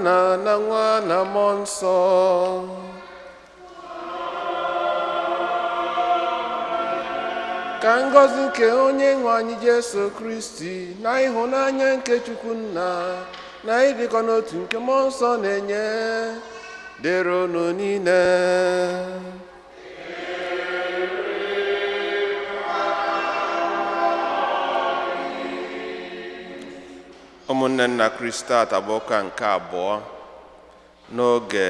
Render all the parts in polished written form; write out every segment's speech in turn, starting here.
Nna na Nwa na Mmụọ Nsọ. Ka ngọzi nke onye nwe anyị Jesu Kristi na ịhụnanya nke Chukwu Nna na ịdịkọ n'otu nke Mmụọ Nsọ na-enye dịrị unu niile. Ụmụnne nna Kristi, tata bụ ụka nke abụọ n'oge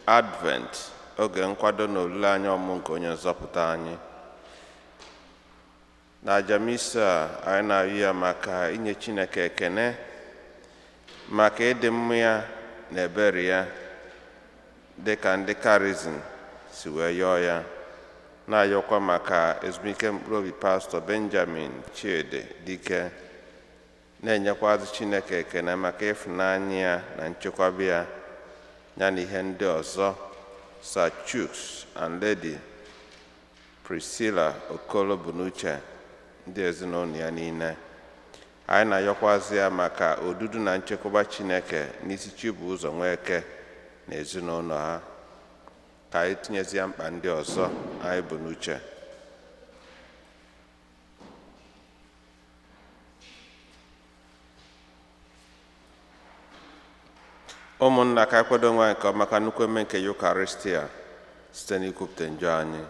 Advent, oge nkwado na olileanya ọmụmụ nke onye nzọpụta anyị. Na aja misa a, anyị na-arịọ ya maka inye Chineke ekene maka ịdị mma ya na ebere ya, dị ka ndị Karizm si wee yọọ ya, na-ayọkwa maka ezumike mkpụrụ obi Pastọ Benjamin Chidi Dike, na-enyekwazi Chineke ekene maka ịfụnanya ya na nchekwaba ya, ya na ihe ndị ọzọ. Sir Chuks and Lady Priscilla Okolo bụ n'uche ndị ezinụlọ ya niile. Anyị na-ayọkwazi ya maka odudu na nchekwaba Chineke n'isi Chibuụzọ Nweke na ezinụlọ ha. Ka anyị tinyezie mkpa ndị ọzọ anyị bụ n'uche. Ụmụnna, ka anyị kwado onwe anyị nke ọma maka nnukwu emume nke Yukaristia site n'ikwupụta njọ anyị.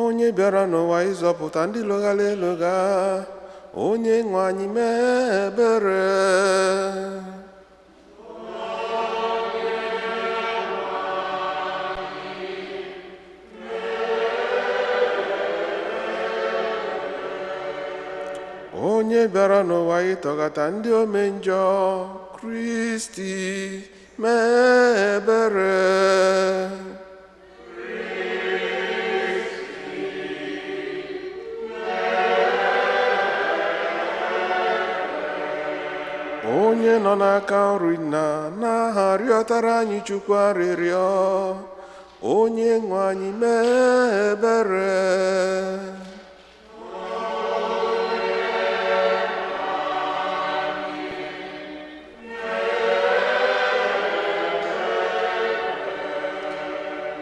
Onye bịara n'ụwa ịzọpụta ndị lụghara elugha, onye nwe anyị mee ebere. Onye bịara n'ụwa ịtọghata ndị ome njọ, Kristi mee ebere. Onye nọ n'aka nri nna n'aha rịọtara anyị Chukwu arịrịọ, onye nwe anyị mee ebere.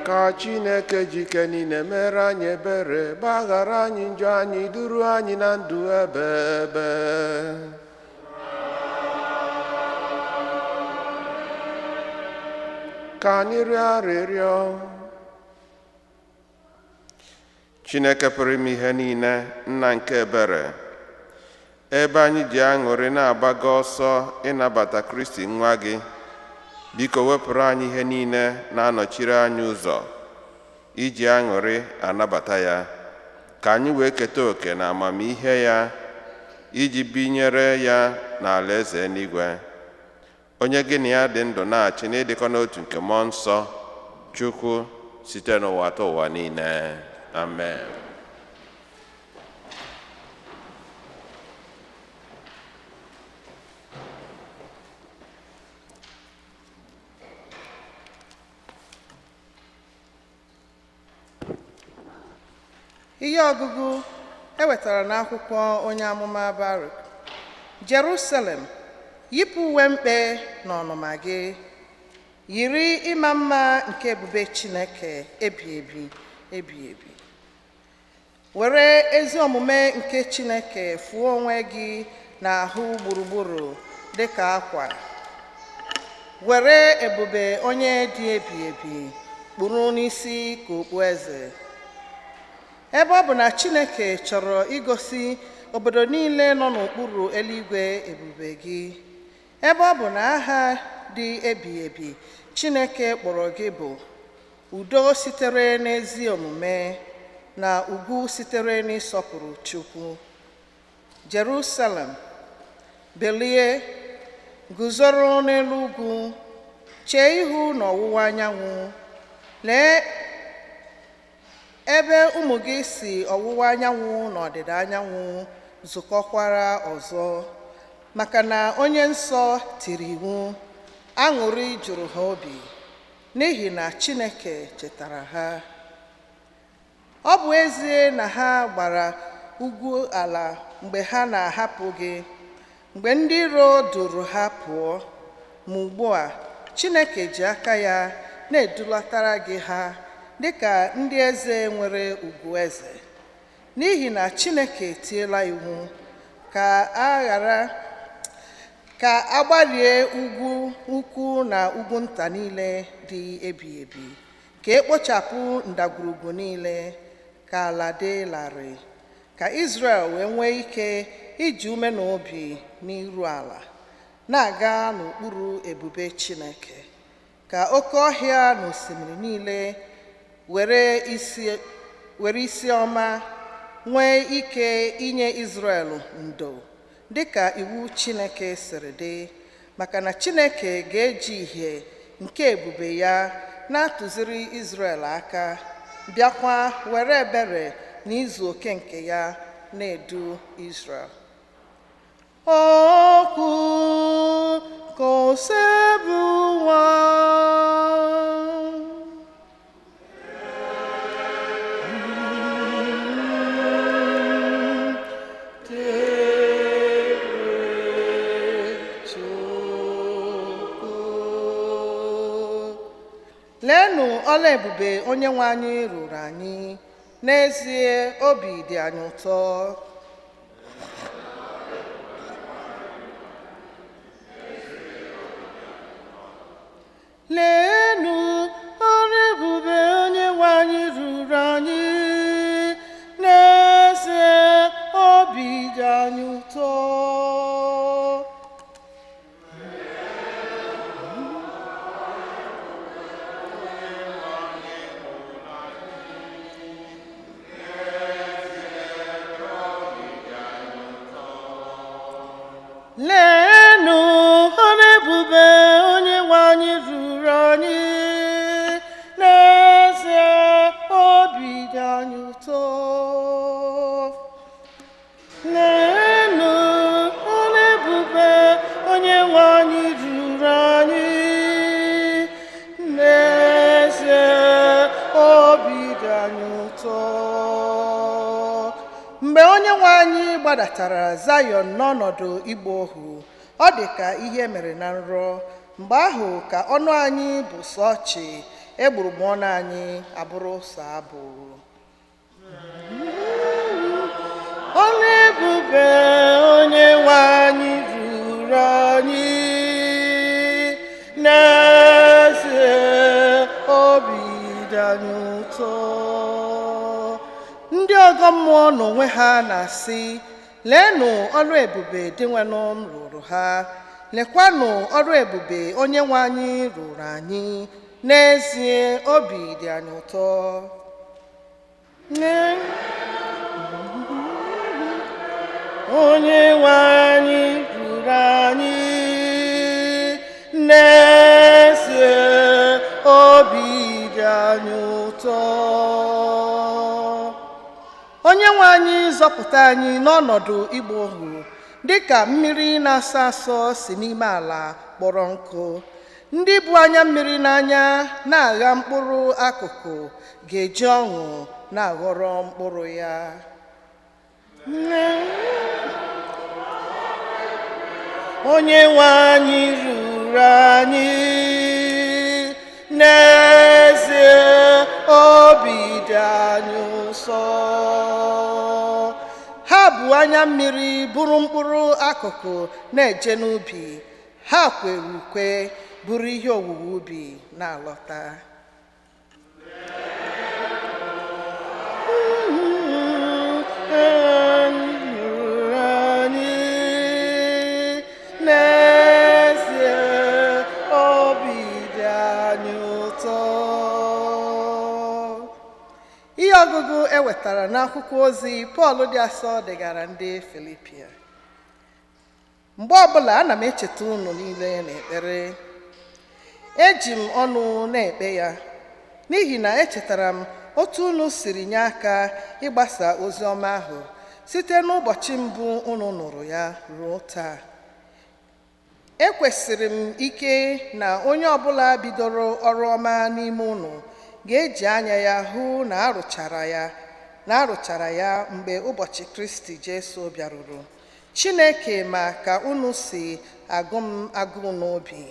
Ka Chineke jike niile mere anyị ebere, gbaghara anyị njọ anyị, duru anyị na ndụ ebe ebe. Ka anyị rịọ arịrịọ. Chineke pụrụ ime ihe niile, nna nke ebere, ebe anyị ji aṅụrị na-agbago ọsọ ịnabata Kristi nwa gị, biko wepụrụ anyị ihe niile na-anọchiri anyị ụzọ iji aṅụrị anabata ya, ka anyị wee keta oke na amamihe ya iji binyere ya n'alaeze eluigwe, onye gị na ya dị ndụ na-achị n'ịdịkọ n'otu nke Mmụọ Nsọ Chukwu site n'ụwa ta ụwa niile. Amen. Ihe ọgụgụ e wetara n'akwụkwọ onye amụma Baruk. Jerusalem, yipụ uwe mkpe na ọnụma gị, yiri ịma mma nke ebube Chineke ebi ebi ebi ebi. Were ezi omume nke Chineke fụọ onwe gị n'ahụ gburugburu dịka akwa. Were ebube onye dị ebi ebi kpụrụ n'isi ka okpueze. Ebe ọ bụ na Chineke chọrọ igosi obodo niile nọ n'okpuru eluigwe ebube gị, ebe ọ bụ na aha dị ebi ebi Chineke kpọrọ gị bụ udo sitere n'ezi omume na ugwu sitere n'ịsọpụrụ Chukwu. Jerusalem, bilie, guzoro n'elu ugwu, chee ihu n'ọwụwa anyanwụ, lee ebe ụmụ gị si ọwụwa anyanwụ na ọdịda anyanwụ zukọkwara ọzọ, maka na onye nsọ tiri iwu, aṅụrị juru ha obi, n'ihi na Chineke chetara ha. Ọ bụ ezie na ha gbara ugwu ala mgbe ha na-ahapụ gị, mgbe ndị iro duru ha pụọ. Ma ugbu a, Chineke ji aka ya na-edulatara gị ha dịka ndị eze nwere ugwu eze. N'ihi na Chineke etiela iwu ka a ghara ka a gbarie ugwu ukwu na ugwu nta niile dị ebighị ebi, ka e kpochapụ ndagwurugwu niile, ka ala dị larịị, ka Izrel wee nwee ike iji ume na obi n'iru ala na-aga n'okpuru ebube Chineke, ka oke ọhịa na osimiri niile were isi ọma nwee ike inye Izrel ndo dịka iwu Chineke siri dị, maka na Chineke ga-eji ìhè nke ebube ya na-atụziri Izrel aka, bịakwa were ebere na izu oke nke ya na-edu Izrel. Okwu ka Osebụwa. Leenụ ọla ebube onye nwe anyị rụrụ anyị. N'ezie, obi dị anyị ụtọ. Leenụ ọrụ ebube onye nwe anyị rụrụ anyị. N'ezie, obi dị anyị ụtọ. Leenụ ọrụ ebube onye nwe anyị rụrụ anyị. N'ezie, obi dị anyị ụtọ. Leenụ ọrụ ebube onye nwe anyị rụrụ anyị. N'ezie, obi dị anyị ụtọ. Mgbe onye nwe anyị gbadatara Zayọn n'ọnọdụ ịgba ohu, ọ dị ka ihe mere na nrọ. Mgbe ahụ ka ọnụ anyị bụ sọ ọchị, egbugbere ọnụ anyị abụrụ sọ abụ. Ọlụ ebube onye nwe anyị ruru anyị. N'ezie, obi dị anyị ụtọ. Ndị ọgọ mmụọ n'onwe ha na-asị, leenụ ọrụ ebube Dinwenụ m rụrụ ha. Lekwanụ ọrụ ebube onye nwe anyị rụrụ anyị. N'ezie, obi dị anyị ụtọ. Onye nwe anyị rụrụ anyị. N'ezie, obi dị anyị ụtọ. Onye nwe anyị zọpụta anyị n'ọnọdụ ịgba ohu, dịka mmiri na-asọ asọ si n'ime ala kpọrọ nkụ. Ndị bụ anya mmiri n'anya na-agha mkpụrụ akụkụ ga-eji ọṅụ na-aghọrọ mkpụrụ ya. Onye nwe anyị ruru anyị. N'ezie, obi dị anyị ụsọ. Ha bụ anya mmiri bụrụ mkpụrụ akụkụ na-eje n'ubi. Ha kwere ukwe bụrụ ihe owuwe ubi na-alọta. Anyị. N'ezie, obi dị anyị ụtọ. Ihe ọgụgụ e wetara n'akwụkwọ ozi Pọl dị asọ degara ndị Filipia. Mgbe ọbụla ana m echeta unu niile n'ekpere, eji m ọnụ na-ekpe ya, n'ihi na echetara m otu unu siri nye aka ịgbasa ozi ọma ahụ site n'ụbọchị mbụ unu nụrụ ya ruo taa. Ekwesịrị m ike na onye ọbụla bidoro ọrụ ọma n'ime unu ga-eji anya ya hụ na arụchara ya Na arụchara ya mgbe ụbọchị Kristi Jesu bịaruru. Chineke ma ka unu si agụ m agụụ n'obi.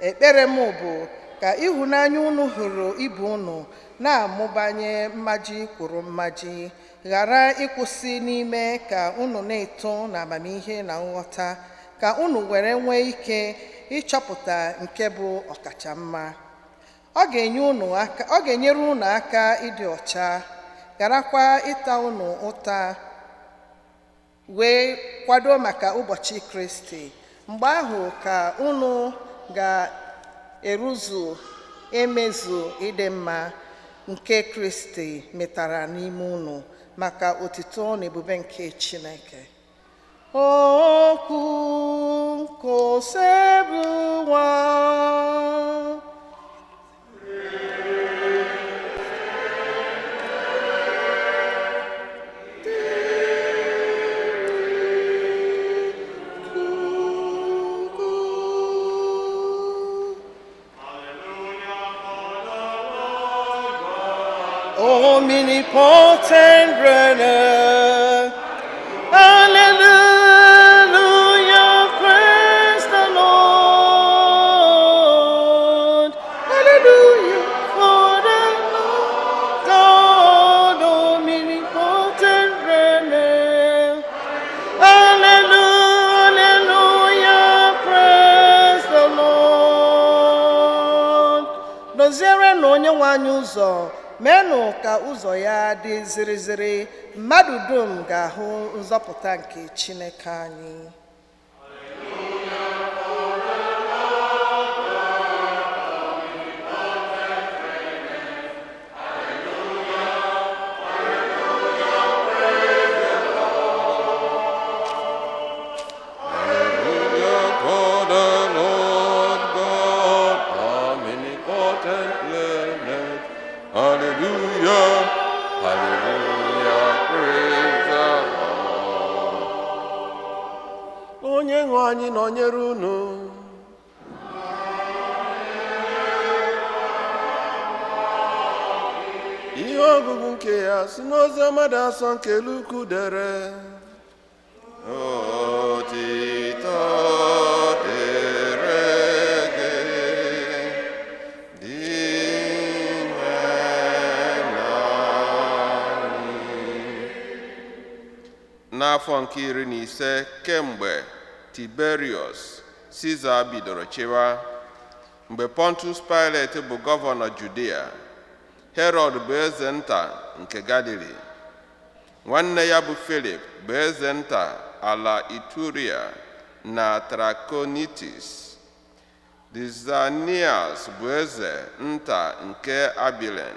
Ekpere m bụ ka ịhụnanya unu hụrụ ibe unu na-amụbanye mmaji kwuru mmaji, ghara ịkwụsị n'ime ka unu na-eto n'amamihe na nghọta, ka unu were nwee ike ịchọpụta nke bụ ọkacha mma. Ọ ga-enye unu aka, ọ ga-enyere unu aka ịdị ọcha, gharakwa ịta unu ụta, wee kwado maka ụbọchị Kristi. Mgbe ahụ ka unu ga-eruzu emezu ịdị mma nke Kristi metara n'ime unu maka otito na ebube nke Chineke. Okwu nke Osebụwa. Omnipotent reigner. Hallelujah, praise the Lord. Hallelujah for the Lord God, omnipotent reigner. Hallelujah, praise the Lord. Doziere onye nwe anyị ụzọ, meenụ ka ụzọ ya dị zịrịzịrị, mmadụ dum ga-ahụ nzọpụta nke Chineke anyị. Hallelujah for the Lord God, omnipotent planet. Hallelujah, hallelujah, praise the Lord. Onye nwe anyị nọnyere unu. Ihe ọgụgụ nke ya si n'oziọma dị asọ nke Luku dere. Otito dịrị gị, Dinwenụ anyị. N'afọ nke 15 kemgbe Tiberius Siza bidoro chịwa, mgbe Pontius Pilate bụ gọvanọ Judea, Herọd bụ eze nta nke Galili, nwanne ya bụ Filip bụ eze nta ala Ituria na Trakonitis, Lisanias bụ eze nta nke Abilen,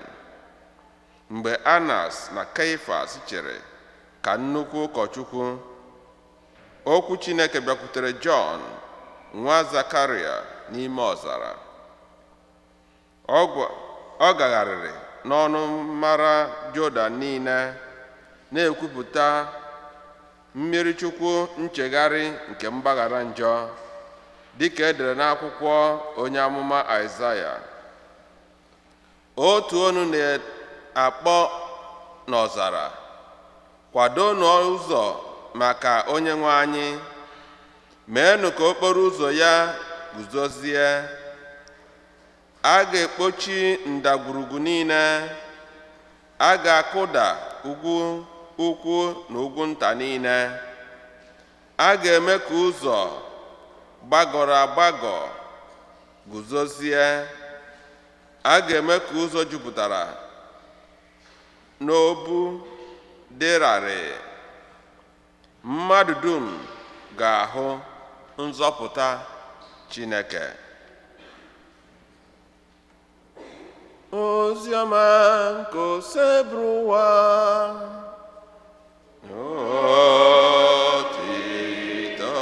mgbe Anas na Kaifas chịrị ka nnukwu ụkọchukwu, okwu Chineke bịakwutere Jọn nwa Zakaria n'ime ọzara. Ọ gagharịrị n'ọnụ mmara Jọdan niile, na-ekwupụta mmirichukwu nchegharị nke mgbaghara njọ, dịka e dere n'akwụkwọ onye amụma Aịzaya. Otu onu na-akpọ n'ọzara, kwadonụ ụzọ maka onye nwe anyị, meenụ ka okporo ụzọ ya guzozie. A ga-ekpochi ndagwurugwu niile, a ga-akụda ugwu ukwu na ugwu nta niile, a ga-eme ka ụzọ gbagọrọ agbagọ guzozie, a ga-eme ka ụzọ jupụtara n'obu dị larịị. Mmadụ dum ga-ahụ nzọpụta Chineke. Oziọma nke Osebụrụwa. Otito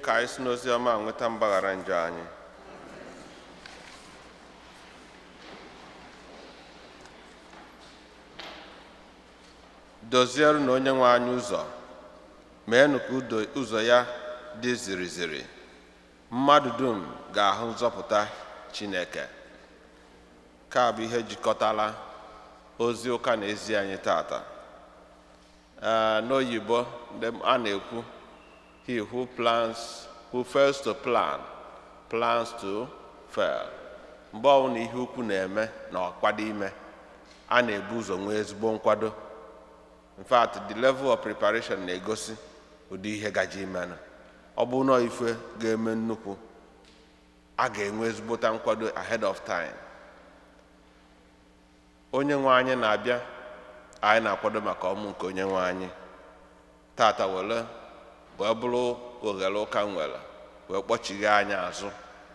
ka anyị si n'oziọma nweta mgbaghara njọ anyị. Doziere na onye nwe anyị ụzọ, meenụ ka ụzọ ya dị ziri ziri. Mmadụ dum ga-ahụ nzọpụta Chineke. Ka bụ ihe jikọtara ozi ụka na ezi anyị tata. Ee, n'oyibo ndị a na-ekwu, "He who plans, who fails to plan, plans to fail." Mgbe ọbụla ihe ukwu na-eme na ọkwado ime, a na-ebu ụzọ nwee ezigbo nkwado. In fact, the level of preparation na-egosi ụdị ihe gaji imenụ. Ọ bụ na ife ga-eme nnukwu, a ga-enwe ezigbota nkwado ahead of time. Onye nwe anyị na-abịa, anyị na-akwado maka ọmụ nke onye nwe anyị. Tata were wee bụrụ oghere ụka nwere wee kpọchigha anyị azụ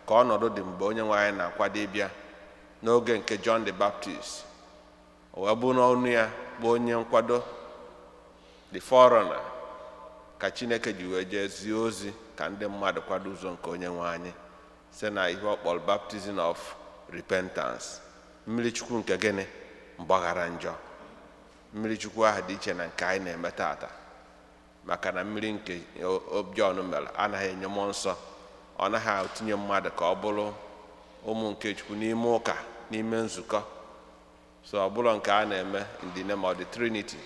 ka ọnọdụ dị mgbe onye nwe anyị na-akwado ịbịa n'oge nke John the Baptist. O wee bụ n'ọnụ ya bụ onye nkwado, the forerunner, ka Chineke ji wee jee zie ozi ka ndị mmadụ kwado ụzọ nke onye nwe anyị site na ihe ọ kpọrọ baptism of repentance, mmiri chukwu nke gịnị? Mgbaghara njọ. Mmiri chukwu ahụ dị iche na nke anyị na-eme tata, maka na mmiri nke Jọn mere anaghị enye mmụọ nsọ, ọ naghị etinye mmadụ ka ọ bụrụ ụmụ nke Chukwu n'ime ụka, n'ime nzukọ. So ọ bụrụ nke a na-eme in the name of the Trinity,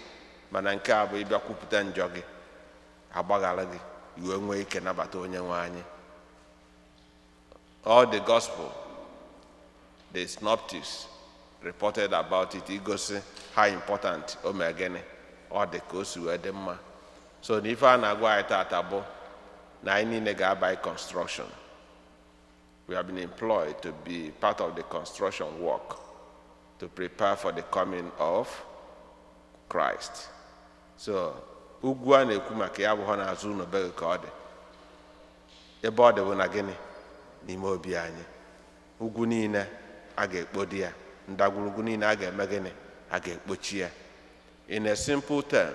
mana nke a bụ ịbịa kwupụta njọ gị, agbaghara gị, iwe nwee ike nabata onye nwe anyị. All the gospel, the synoptics, reported about it, igosi how important o mee gịnị ọ dị, ka o si wee dị mma. So na ife a na-agwa anyị tata bụ na anyị niile ga-aba construction. We have been employed to be part of the construction work to prepare for the coming of Christ. So ugwu a na-ekwu maka ya abụghị n'azụ ụlọ be gị ka ọ dị. Ebe ọ dị bụ na gịnị? N'ime obi anyị. Ugwu niile a ga-ekpodi ya, ndagwurugwu niile a ga-eme gịnị? A ga-ekpochi ya. In a simple term,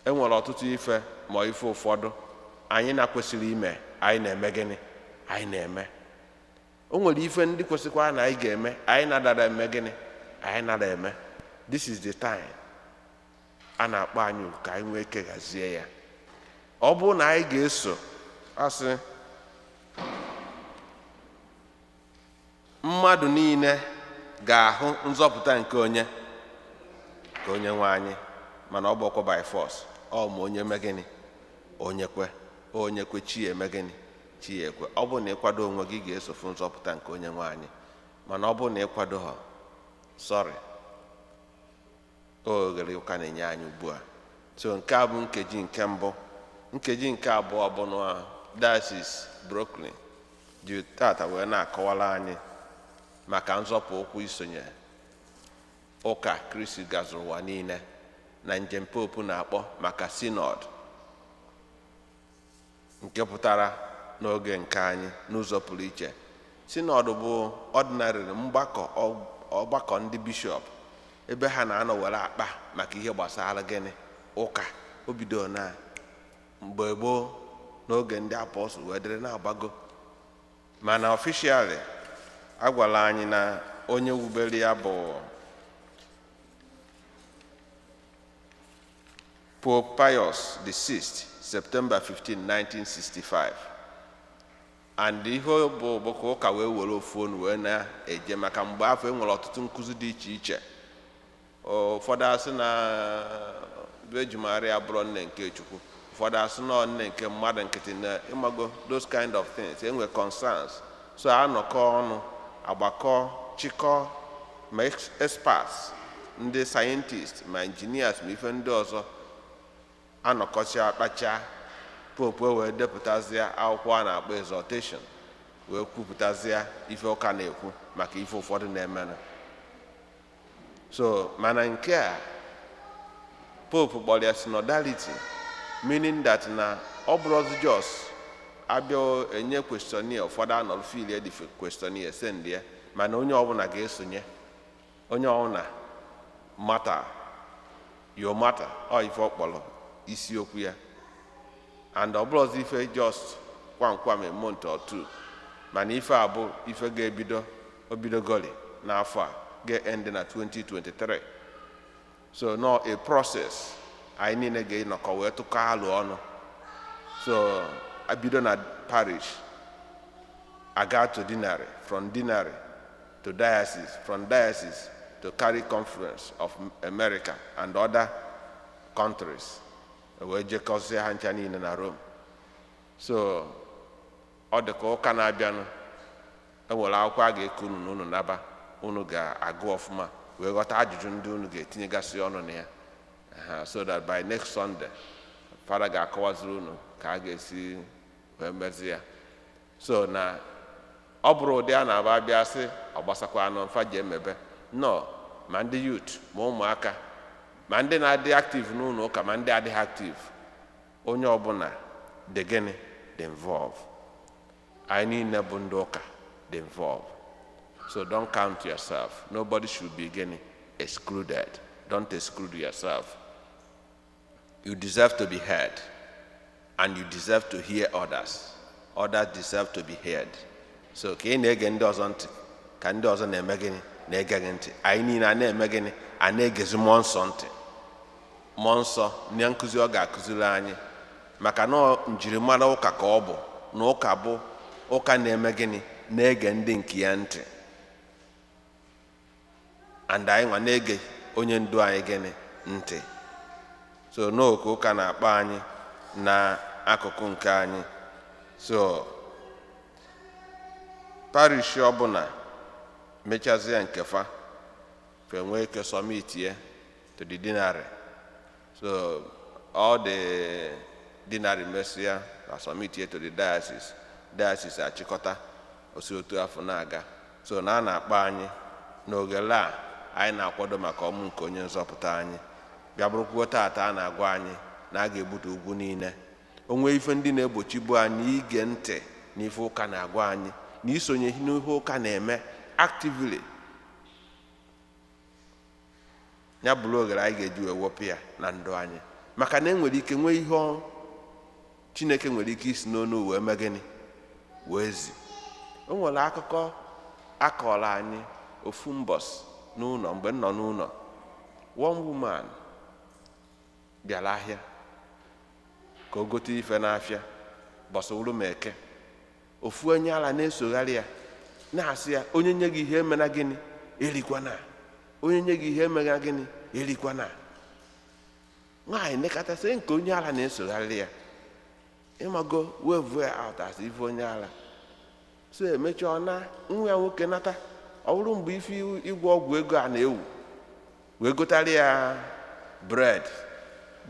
e nwere ọtụtụ ife ma ife ụfọdụ anyị na-kwesịrị ime, anyị na-eme gịnị? Anyị na-eme. O nwere ife ndị kwesịkwara na anyị ga-eme, anyị na-adara eme gịnị? Anyị nara eme. This is the time a na-akpọ anyị oku ka anyị nwee ike ghazie ya. Ọ bụrụ na anyị ga-eso asị mmadụ niile ga-ahụ nzọpụta nke onye nwe anyị, mana ọ bụkwa by force. Ọ ma onye mee gịnị? Onye kwe, onye kwe, chi ya eme gịnị? Chi ya ekwe. Ọ bụrụ na ịkwado onwe gị, ga-esofu nzọpụta nke onye nwe anyị, mana ọ bụrụ na ịkwado ha, sorry. Oghere ụka na-enye anyị ugbu a. So nke a bụ nkeji nke mbụ. Nkeji nke abụọ bụ na Diocese Brooklyn ji tata wee na-akọwara anyị maka nzọpụ ụkwụ isonye ụka Kristi gazuru ụwa niile na njem popu na-akpọ maka synod, nke pụtara n'oge nke anyị n'ụzọ pụrụ iche. Synod bụ ordinary mgbakọ, ọgbakọ ndị bishọp, ebe ha na-anọ were akpa maka ihe gbasara gịnị? Ụka. O bido na mgbe gboo n'oge ndị apọstụl wee dịrị na-agbago, mana officially a gwara anyị na onye wubere ya bụ Pope Pius VI, September 15, 1965. And ihe bụ ka ụka wee were ofu onu wee na-eje, maka mgbe afọ e nwere ọtụtụ nkụzi dị iche iche. Ụfọdụ asị na Virgin Maria bụrụ nne nke Chukwu, ụfọdụ asị na nne nke mmadụ nkịtị, na ịmago those kind of things, enwe concerns. So anọkọ ọnụ, agbakọ, chịkọ ma experts, ndị scientists, ma engineers, ma ife ndị ọzọ, anọkọcha, kpacha, pope wee depụtazie akwụkwọ a na-akpọ exhortation, wee kwupụtazie ife ụka na-ekwu maka ife ụfọdụ na-emenụ. So mana nke a pope kpọrọ ya synodality, meaning that na ọ bụrụzi just abịa enye questionnaire, ụfọdụ anọrọ fill the questionnaire, send ya, mana onye ọbụla ga-esonye, onye ọbụla mata yo mata ọ ife ọ kpọrọ isiokwu ya. And ọ bụrụzi ife just kwam kwam a month or two, mana ife a bụ ife ga-ebido, obidogoli n'afọ a, ga-end na 2023. So no a process anyị niile ga-enọkọ wee tụkọ alụ ọnụ. So abido na parish. Aga to deanery, from deanery to diocese, from diocese to Catholic Conference of America and other countries, wee jekọzie ha ncha niile na Rome. So ọ dị ka ụka na-abịanụ, enwere akwụkwọ a ga-eke unu na unu naba, unu ga-agụ ọfụma wee ghọta ajụjụ ndị unu ga-etinyegasị ọnụ na ya. Aha, so that by next Sunday, Fada ga-akọwaziri unu ka a ga-esi wee mezi ya. So na ọ bụrụ ụdị a na-aba abịa sị ọ gbasakwa anụ mfa ji emebe nọ, ma ndị youth, ma ụmụaka, ma ndị na-adị active n'ụlọ ụka, ma ndị adịghị active, onye ọbụla dị gịnị, dị involve. Anyị niile bụ ndị ụka dị involve. So don't count yourself. Nobody should be gịnị, excluded. Don't exclude yourself. You deserve to be heard and you deserve to hear others. Others deserve to be heard. So ka ị na-ege ndị ọzọ ntị, ka ndị ọzọ na-eme gịnị, na-ege gị ntị. Anyị niile a na-eme gịnị, a na-egezi Mmụọ Nsọ ntị, Mmụọ Nsọ na nkụzi ọ ga-akụziri anyị, maka na ọ njirimara ụka ka ọ bụ na ụka bụ ụka na-eme gịnị, na-ege ndị nke ya ntị. And anyị nwa na-ege onye ndu anyị gịnị, ntị. So n'oke ụka na-akpọ anyị na akụkụ nke anyị. So parish ọbụla mechazie nke fa, fe nwee ike submit ya to the deanery. So all the deanery mesịa na submit ya to the diocese, diocese achịkọta osi otu afọ na-aga. So na a na-akpọ anyị n'ogele a anyị na-akwado maka ọmụ nke onye nzọpụta anyị bịa bụrụkwuo taata, a na-agwa anyị na a ga-egbutu ugwu niile onwe ife ndị na-egbochibu anyị ige ntị n'ife ụka na-agwa anyị na isonye n'ihe ụka na-eme actively. Ya bụrụ oghere anyị ga-eji wee wepụ ya na ndụ anyị, maka na enwere ike nwee ihe Chineke nwere ike isi n'onu wee mee gịnị, wee zi. O nwere akụkọ akọrọ anyị ofu mbọs n'ụlọ mgbe m nọ n'ụlọ. One woman bịara ahịa ka o gote ife n'afịa bọsụrụ m eke. Ofu onye ala na-esogharị ya, na-asị ya, "Onye nye gị ihe emena gịnị, erikwana. Onye nye gị ihe emena gịnị, erikwana." Nwaanyị nekọtasị nke onye ala na-esogharị ya, ịmago, wee out as ife onye ala. So emechaa, ọ na nwa ya nwoke nata, ọ bụrụ mgbe ife ịgwọ ọgwụ ego a na-ewu, wee gotara ya bread,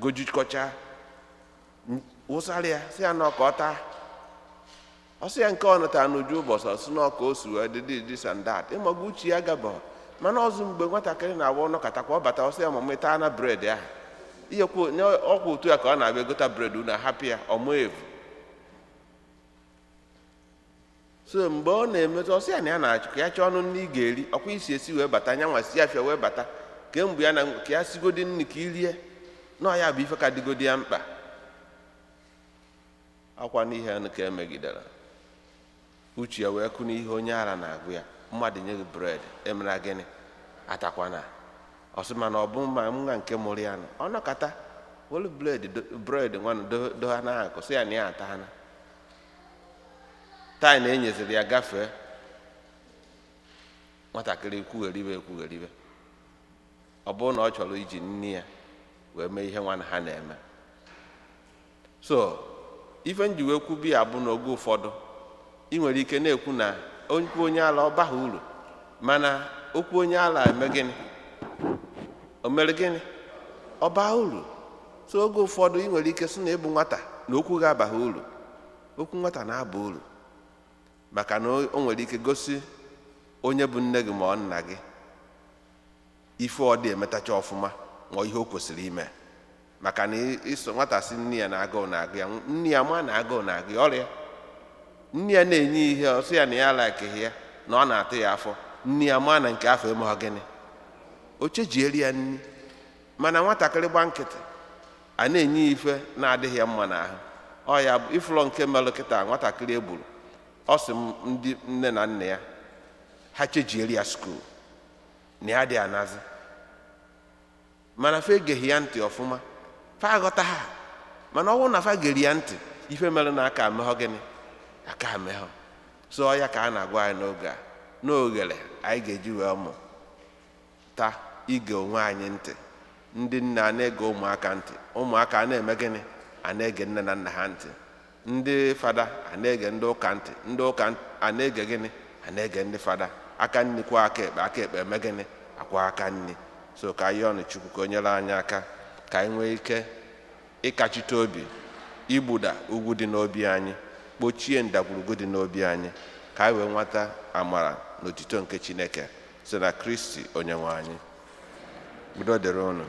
gojikọcha, wụsara ya, sị ya na ọka ọ taa. Ọ sị ya nke ọ natara n'uju ụbọchị, ọ sị na ọka o si wee dị this and that. Ịmago, uche ya gaba. Mana ọzọ, mgbe nwatakịrị na-agba ọnọkatakwa, ọ bata, ọ sị ya, "Mama, taa na bread ahụ." Ihekwu nye ọkwa otu ya ka ọ na-abịa egota bread, unu ahapụ ya ọmụ evu. So mgbe ọ na-emetụ, ọ sị ya na ya na-achọ ka ya chọọ ọnụ nri ị ga-eri, ọkwa isi esi wee bata nya nwa si afịa wee bata kemgbe ya na ka ya sigodi nri ka i rie, na ọ ya bụ ife ka dịgodi ya mkpa. Akwa n'ihe nụ ka emegidere uche ya wee kụ n'ihe onye ara na-agụ ya, "Mmadụ nye gị bread, emere gịnị, atakwana." Ọ sị mana ọ bụ ma nwa nke mụrụ ya nụ, ọ nọkata welu bread nwanụ doha n'akụ, sị ya na ya atana taa, na enyeziri ya gafee. Nwatakịrị kwugheribe ekwugheribe, ọ bụrụ na ọ chọrọ iji nne ya wee mee ihe nwa ha na-eme. So ife nji wee kwubi ya bụ n'oge ụfọdụ ị nwere ike na-ekwu na okwu onye ala ọ baghị uru, mana okwu onye ala eme gịnị, o mere gịnị, ọ baa uru. So oge ụfọdụ ị nwere ike sị na ịbụ nwata na okwu ga-abaghị uru. Okwu nwata na-aba uru, maka na o nwere ike gosi onye bụ nne gị ma ọ nna gị ife ọ dị emetacha ọfụma, ma ihe o kwesịrị ime. Maka na iso nwata sị nne ya na agụụ na-agụ ya, nne ya ma na agụụ na-agụ ya, ọrịa nne ya na-enye ihe, ọ sị ya na ya likeghị ya, na ọ na-atụ ya afọ, nne ya ma na nke afọ emeghọ gịnị, o chejieri ya nni. Mana nwatakịrị gba nkịtị, a na-enye ya ife na-adịghị ya mma n'ahụ, ọ ya bụ ifụlọ nke melụ kịta nwatakịrị egburu. Ọ sị m ndị nne na nna ya ha chejieri ya school na ya dị anazi, mana fa egeghị ya ntị ọfụma, fa aghọta ha. Mana ọ bụrụ na fa gere ya ntị, ife mere na aka ameghọ gịnị, aka ameghọ. So So ya ka a na-agwa anyị n'oge a, n'oghere anyị ga-eji wee mụ ta ige onwe anyị ntị. Ndị nne a na-ege ụmụaka ntị, ụmụaka a na-eme gịnị? A na-ege nne na nna ha ntị. Ndị fada a na-ege ndị ụka ntị, ndị ụka a na-ege gịnị? A na-ege ndị fada. Aka nni kwa aka ekpe, aka ekpe eme gịnị? Akwa aka nni. So ka anyị ọnụ Chukwu ka o nyere anyị aka ka anyị nwee ike ịkachite obi, igbuda ugwu dị n'obi anyị, kpochie ndagwurugwu dị n'obi anyị, ka anyị wee nweta amara na otuto nke Chineke site na Kristi onye nwe anyị. Udo dịrị unu.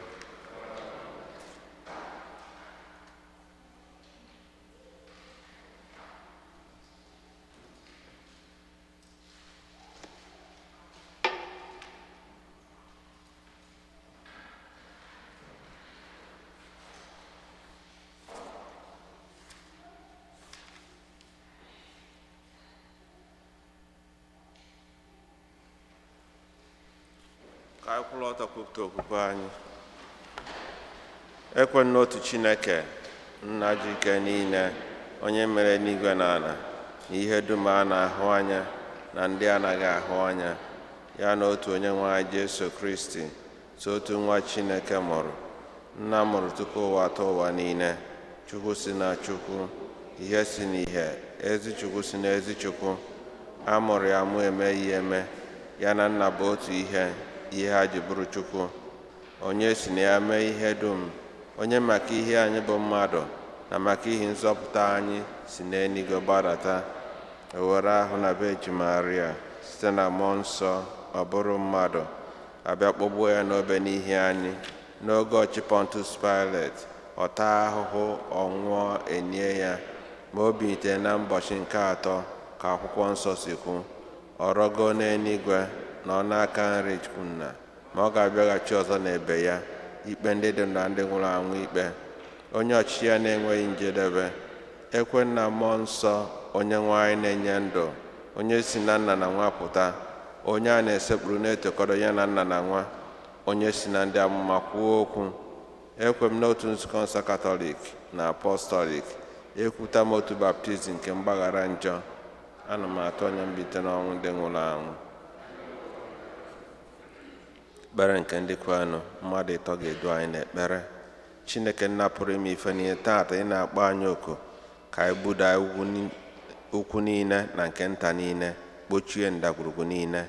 Ka anyị kwụrụ ọtọ kwupụta okwukwe anyị. Ekwe n'otu Chineke, nna ji ike niile, onye mere eluigwe na ala, na ihe dum a na-ahụ anya na ndị anaghị ahụ anya, ya na otu onye nwe anyị Jesu Kristi, so otu nwa Chineke mụrụ, nna mụrụ tupu ụwa atọ ụwa niile, Chukwu si na Chukwu, ihe si n'ihe, ezi Chukwu si na ezi Chukwu, a mụrụ ya mụ emeghị eme, ya na nna bụ otu ihe, ihe ha ji bụrụ Chukwu, onye si na ya mee ihe dum, onye maka ihe anyị bụ mmadụ na maka ihe nzọpụta anyị si n'eluigwe gbadata, ewere ahụ na Virgin Maria site na mmụọ nsọ ọ bụrụ mmadụ, abịa kpọgbuo ya n'obe n'ihi anyị n'oge ọchị Pontius Pilate, ọ taa ahụhụ, ọ nwụọ, enie ya, ma o bilitere na ụbọchị nke atọ ka akwụkwọ nsọ si kwu, ọ rọgoo n'eluigwe na ọ n'aka nri Chukwu nna, ma ọ ga-abịaghachi ọzọ n'ebe ya ikpe ndị dị na ndị nwụrụ anwụ ikpe, onye ọchịchị ya na-enweghị njedebe. Ekwe na mmụọ nsọ onye nwe anyị na-enye ndụ, onye si na nna na nwa pụta, onye a na-esekpuru na-etokọrọ ya na nna na nwa, onye si na ndị amụma kwuo okwu. Ekwe m n'otu nzukọ nsọ Katọlik na Apọstọlik, ekwuta m otu baptizim nke mgbaghara njọ, ana m atụ anya mbilite n'ọnwụ ndị nwụrụ anwụ. Ekpere nke ndị kwenụ, mmadụ ịtọ ga-edu anyị n'ekpere. Chineke nna pụrụ ime ife niile, taata ị na-akpọ anyị oku ka anyị buda ukwu niile na nke nta niile, kpochie ndagwurugwu niile.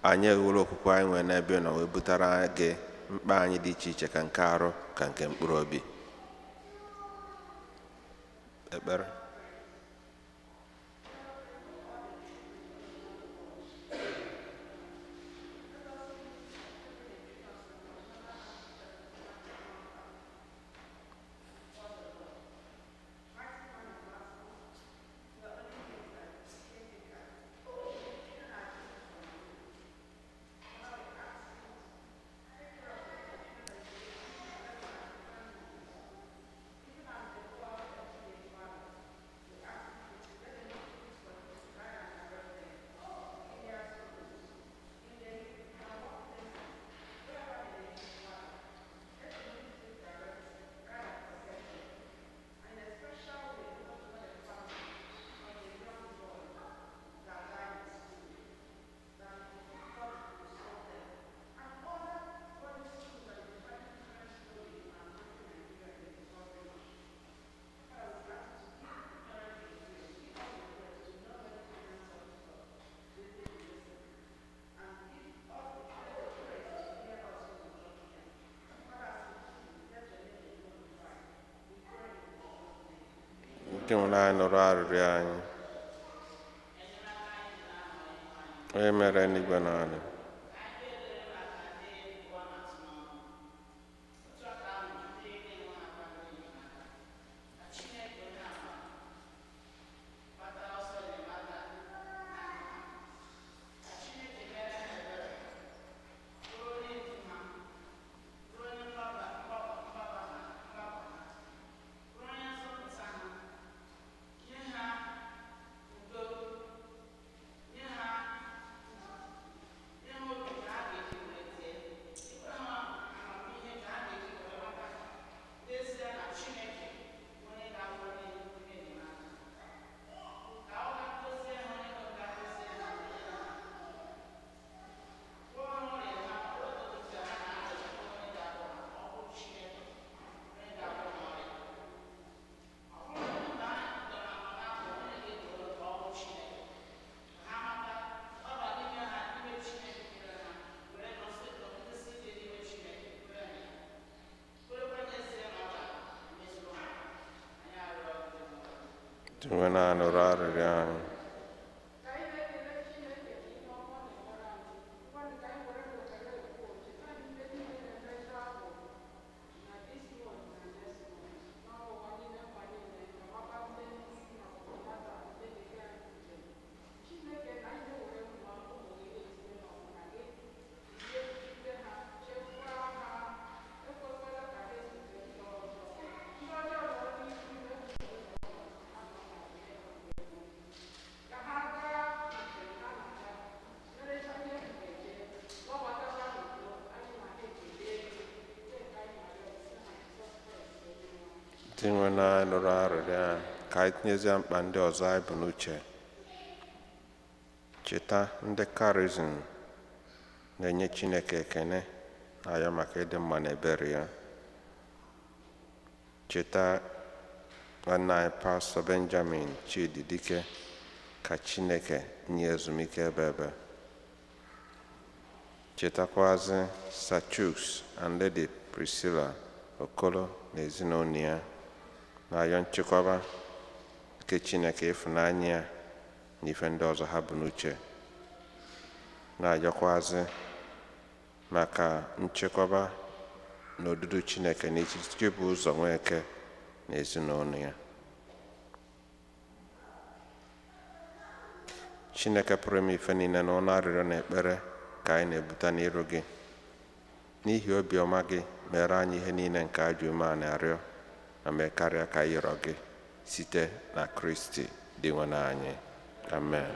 Anyị ewere okwukwe anyị nwere n'ebe ị nọ wee butere gị mkpa anyị dị iche iche, ka nke arụ ka nke mkpụrụ obi. Ekpere. Ndị nwụrụ anyị nụrụ arịrịọ anyị. Onye mere eluigwe na ala. Dinwenụ nụrụ arịrịọ anyị. Dinwenụ anyị nụrụ arịrịọ anyị. Ka anyị tinyezie mkpa ndị ọzọ anyị bụ n'uche. Cheta ndị Karizm na-enye Chineke ekene na ya maka ịdị mma na ebere ya. Cheta nwanne anyị Pastọ Benjamin Chidi Dike, ka Chineke nye ezumike ebe ebe. Chetakwazi Sir Chuks and Lady Priscilla Okolo na ezinụlọ ya na-ayọ nchekwaba nke Chineke, ịfụnanya ya na ife ndị ọzọ ha bụ n'uche. Na-ayọkwazị maka nchekwaba na odudu Chineke na echiche bụ ụzọ Nweke na ezinụlọ ya. Chineke pụrụ ime ife niile, na ọnụ arịrịọ na ekpere ka anyị na-ebute n'iru gị, n'ihi obiọma gị mere anyị ihe niile nke ajọ umeala arịọ, ma mee karịa ka anyị rịọ gị, site na Kristi Dinwenụ anyị. Amen.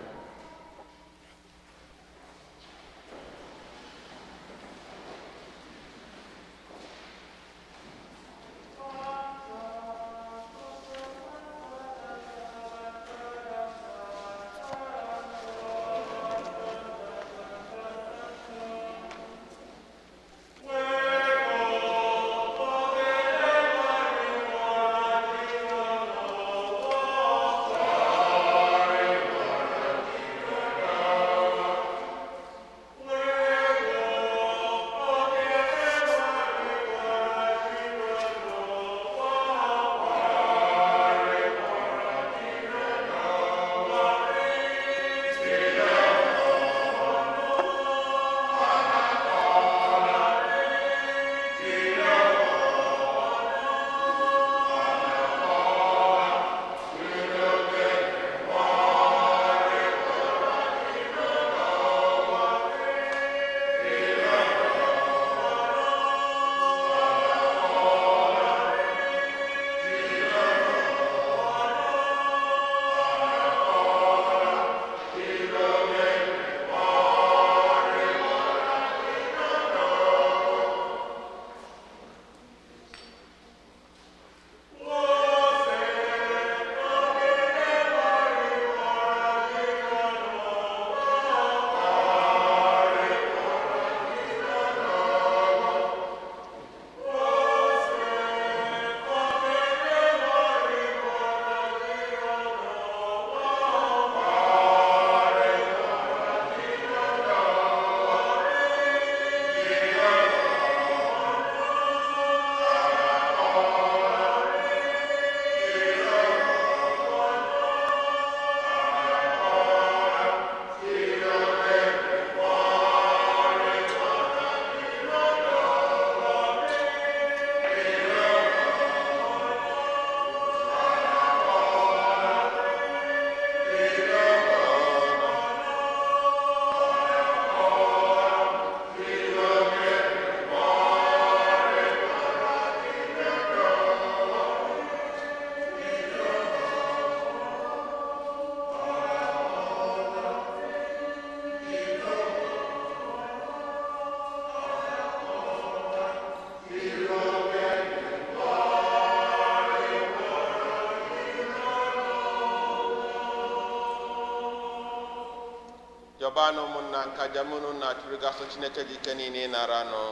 Yọbanụ ụmụnna nka jamunu na achụrụgasọ Chineke dị ike niile ịnara nụ.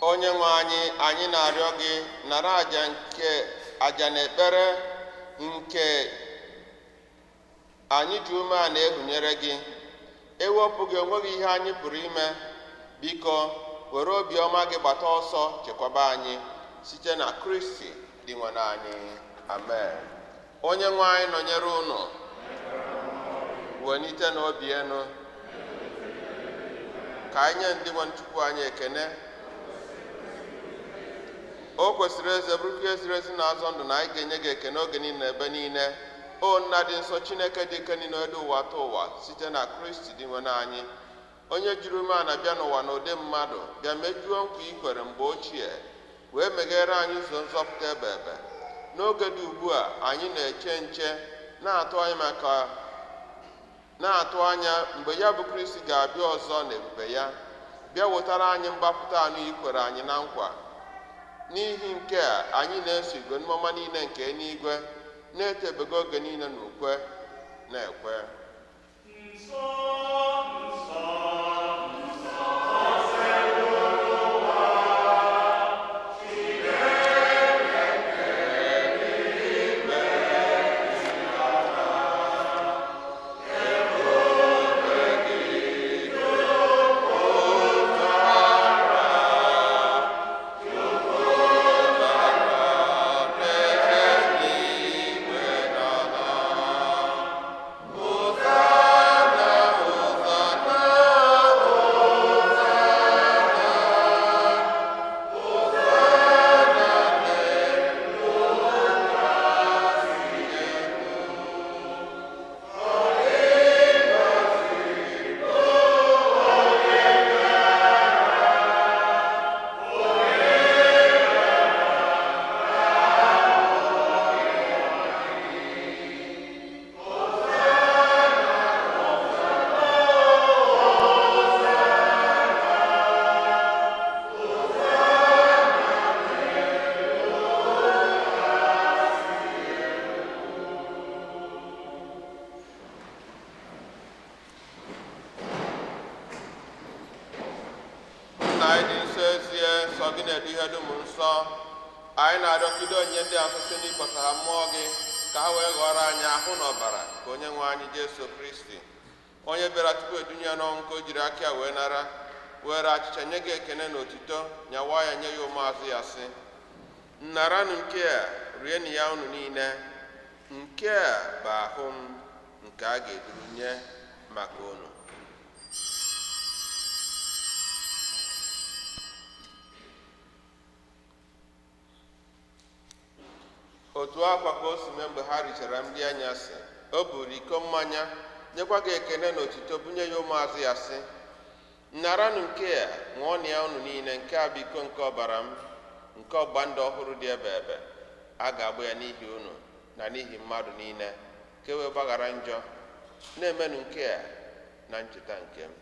Onye nwe anyị, anyị na-arịọ gị, nara aja nke aja na ekpere nke anyị ji umeala na-ehunyere gị. Ewepụ gị, onweghị ihe anyị pụrụ ime. Biko Were obiọma gị gbata ọsọ chekwaba anyị site na Kristi dị nwe anyị. Amen. Onye nwe anyị nọnyere unu. Welite na obi enu ka anyị nye ndị nwe Chukwu anyị ekene. O kwesịrị eze bụrụkwa ihe ziri ezi na azọ ndụ na anyị ga-enye gị ekene oge niile na ebe niile. O nna dị nsọ, Chineke dị ike niile, elu ụwa tụ ụwa, site na Kristi dị nwe anyị, onye jiri umeala bịa n'ụwa n'ụdị mmadụ, bịa mejuo nkwa i kwere mgbe ochie, wee meghere anyị ụzọ nzọpụta ebe ebe. N'oge dị ugbu a anyị na-eche nche, na-atụ anya mgbe ya bụ Kristi ga-abịa ọzọ n'ebube ya, bịa wetara anyị mgbapụta anụ i kwere anyị na nkwa. N'ihi nke a anyị na-eso igwe mmụọma niile nke eluigwe na-etebego oge niile n'ukwe na-ekwe. Nsọ, nsọ, nsọ, Nna anyị dị nsọ ezie, nsọ gị na-edu ihe dum nsọ. Anyị na-arịọgide onyinye ndị a site n'ịkpọsa ha mmụọ gị ka ha wee ghọrọ anyị ahụ na ọbara ka onye nwe anyị Jesu Kristi, onye bịara tupu edunye ya n'ọnwụ, ka o jiri aka ya wee nara, were achịcha nye gị ekene na otuto, nyawa ya nye ya ụmụazụ ya, sị: "Naranụ nke a, rienụ ya unu niile. Nke a bụ ahụ m nke a ga-eduru nye maka unu." Otu akwa ka o si mee mgbe ha richara nri anyasị, o buru iko mmanya, nyekwa gị ekene na otuto, bunye ya ụmụazụ ya, sị: "Naranụ nke a, ṅụọnụ ya unu niile. Nke a bụ iko nke ọbara m, nke ọgba ndụ ọhụrụ dị ebe ebe. A ga-agba ya n'ihi unu na n'ihi mmadụ niile, ka e wee gbaghara njọ. Na-emenụ nke a na ncheta nke m."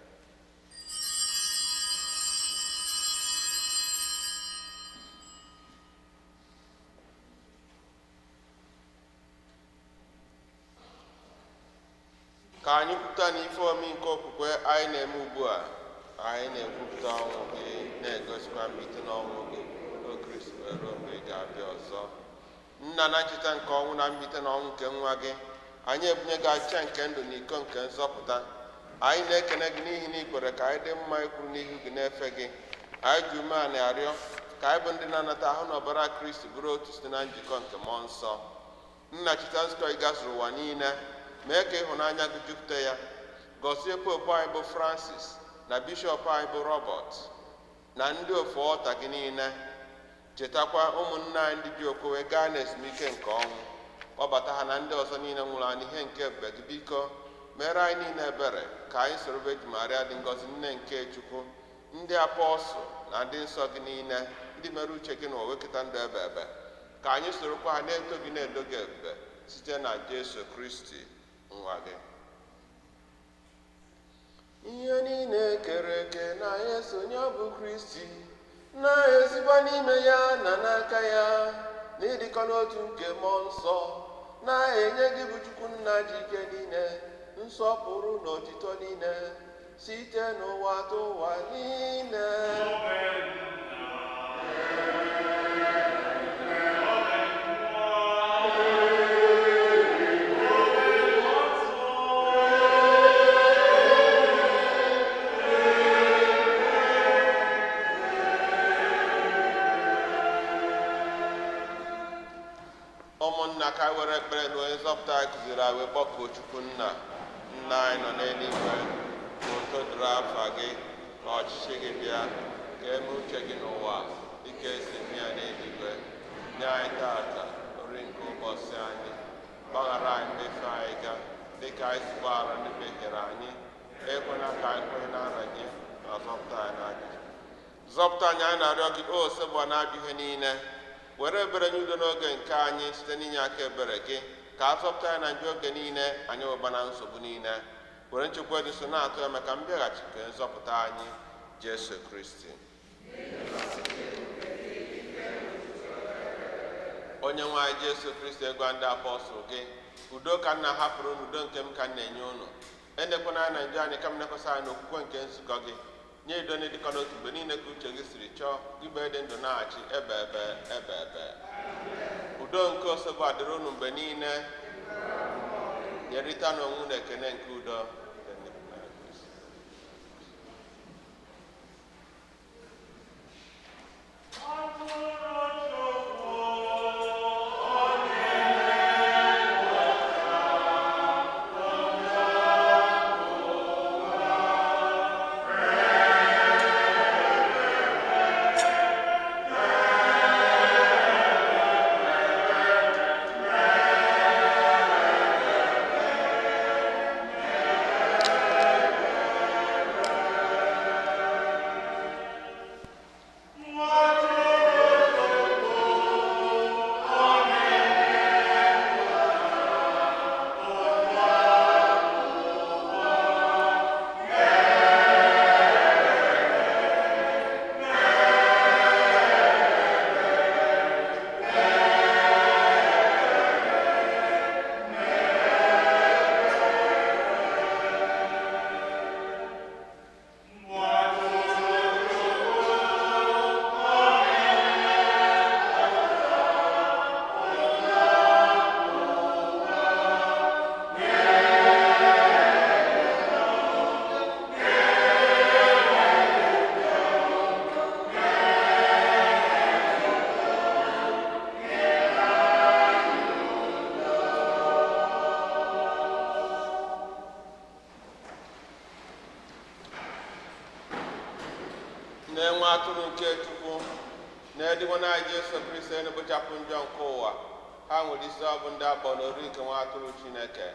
Ka anyị kwupụta na ife omi nke okwukwe anyị na-eme ugbu a, anyị na-ekwupụta ọnwụ gị, na-egosikwa mbilite n'ọnwụ gị, o Kristi, wee ruo mgbe ị ga-abịa ọzọ. Nna, na ncheta nke ọnwụ na mbilite n'ọnwụ nke nwa gị, anyị ebunye gị achịcha nke ndụ na iko nke nzọpụta. Anyị na-ekene gị n'ihi na ị kwere ka anyị dị mma ikwuru n'ihu gị na-efe gị. Anyị ji umeala arịọ ka anyị bụ ndị na-anata ahụ na ọbara Kristi bụrụ otu site na njikọ nke mmụọ nsọ. Nna, cheta nzukọ ị gazuru ụwa niile, mee ka ịhụnanya gị jupụta ya. Gọzie popu anyị bụ Francis, na bishọp anyị bụ Robert, na ndị ofu ọta gị niile. Chetakwa ụmụnne anyị ndị ji okwewe gaa n'ezumike nke ọnwụ, kpọbata ha na ndị ọzọ niile nwụrụ anwụ ihe nke ebube gị. Biko mere anyị niile ebere, ka anyị soro Virgin Maria dị ngọzi, nne nke Chukwu, ndị apọstụl na ndị nsọ gị niile, ndị mere uche gị n'ụwa wekọta ndụ ebe ebe, ka anyị sorokwa ha na-eto gị, na-edo gị ebube, site na Jesu Kristi nwa gị. Ihe niile kere eke na-esonye bụ Kristi, na-esikwa n'ime ya na n'aka ya, na ịdịkọ n'otu nke mmụọ nsọ, na-enye gị bụ Chukwu nna ji ike niile nsọpụrụ na otito niile, site n'ụwa tụ ụwa niile. Ụmụnna, ka anyị were ekpere na onye nzọpụta anyị kụziri anyị wee kpọkuo Chukwu nna. Nna anyị nọ n'eluigwe, ka otuto dịrị afa gị, ka ọchịchị gị bịa, ka eme uche gị n'ụwa dịka esi eme ya n'eluigwe. Nye anyị tata nri nke ụbọchị anyị. Gbaghara anyị mmefu anyị ga dịka anyị si gbaghara ndị mehiere anyị. Ekwela ka anyị kwenye na nranye, ma zọpụta anyị n'aka. Zọpụta anyị, anyị na-arịọ gị, o Osebụa na-ajụ ihe niile. Were ebere nye udo n'oge nke anyị site n'inye aka ebere gị, ka a zọpụta anyị na njọ oge niile, anyị weba na nsogbu niile. Were nchekwa dị so na-atụ ya maka mbịaghachi nke nzọpụta anyị, Jesu Kristi. Onye nwe anyị Jesu Kristi, gwa ndị apọstụl gị, udo ka m na-ahapụrụ unu, udo nke m ka m na-enye unu. Elekwana anya na njọ anyị, ka m lekwasị anya n'okwukwe nke nzukọ gị. Nye udo na ịdịkọ n'otu mgbe niile ka uche gị siri chọọ, gị bụ ịdị ndụ na-achị ebe ebe ebe ebe. Udo nke Osebụa dịrị unu mgbe niile. Nyerịta n'onwe unu ekene nke udo. Na-enwe atụrụ nke Chukwu na-edịgwo na Jesu Kristi na-ekpochapụ njọ nke ụwa. Ha nwere isi ọ bụ ndị akpọ n'ori nke nwa atụrụ Chineke.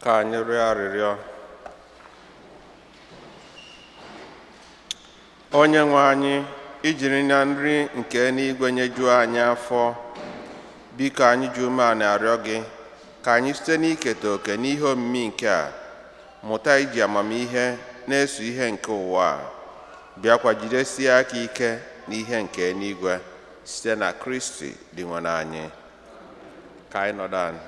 Ka anyị rịọ arịrịọ. Onye nwe anyị, ijiri na nri nke eluigwe nyejuo anyị afọ, biko anyị ji umeala arịọ gị ka anyị site n'iketa oke n'ihe omimi nke a mụta iji amamihe na-eso ihe nke ụwa a, bịakwa jidesie aka ike n'ihe nke eluigwe, site na Kristi Dinwenụ anyị. Ka anyị nọdụ ala.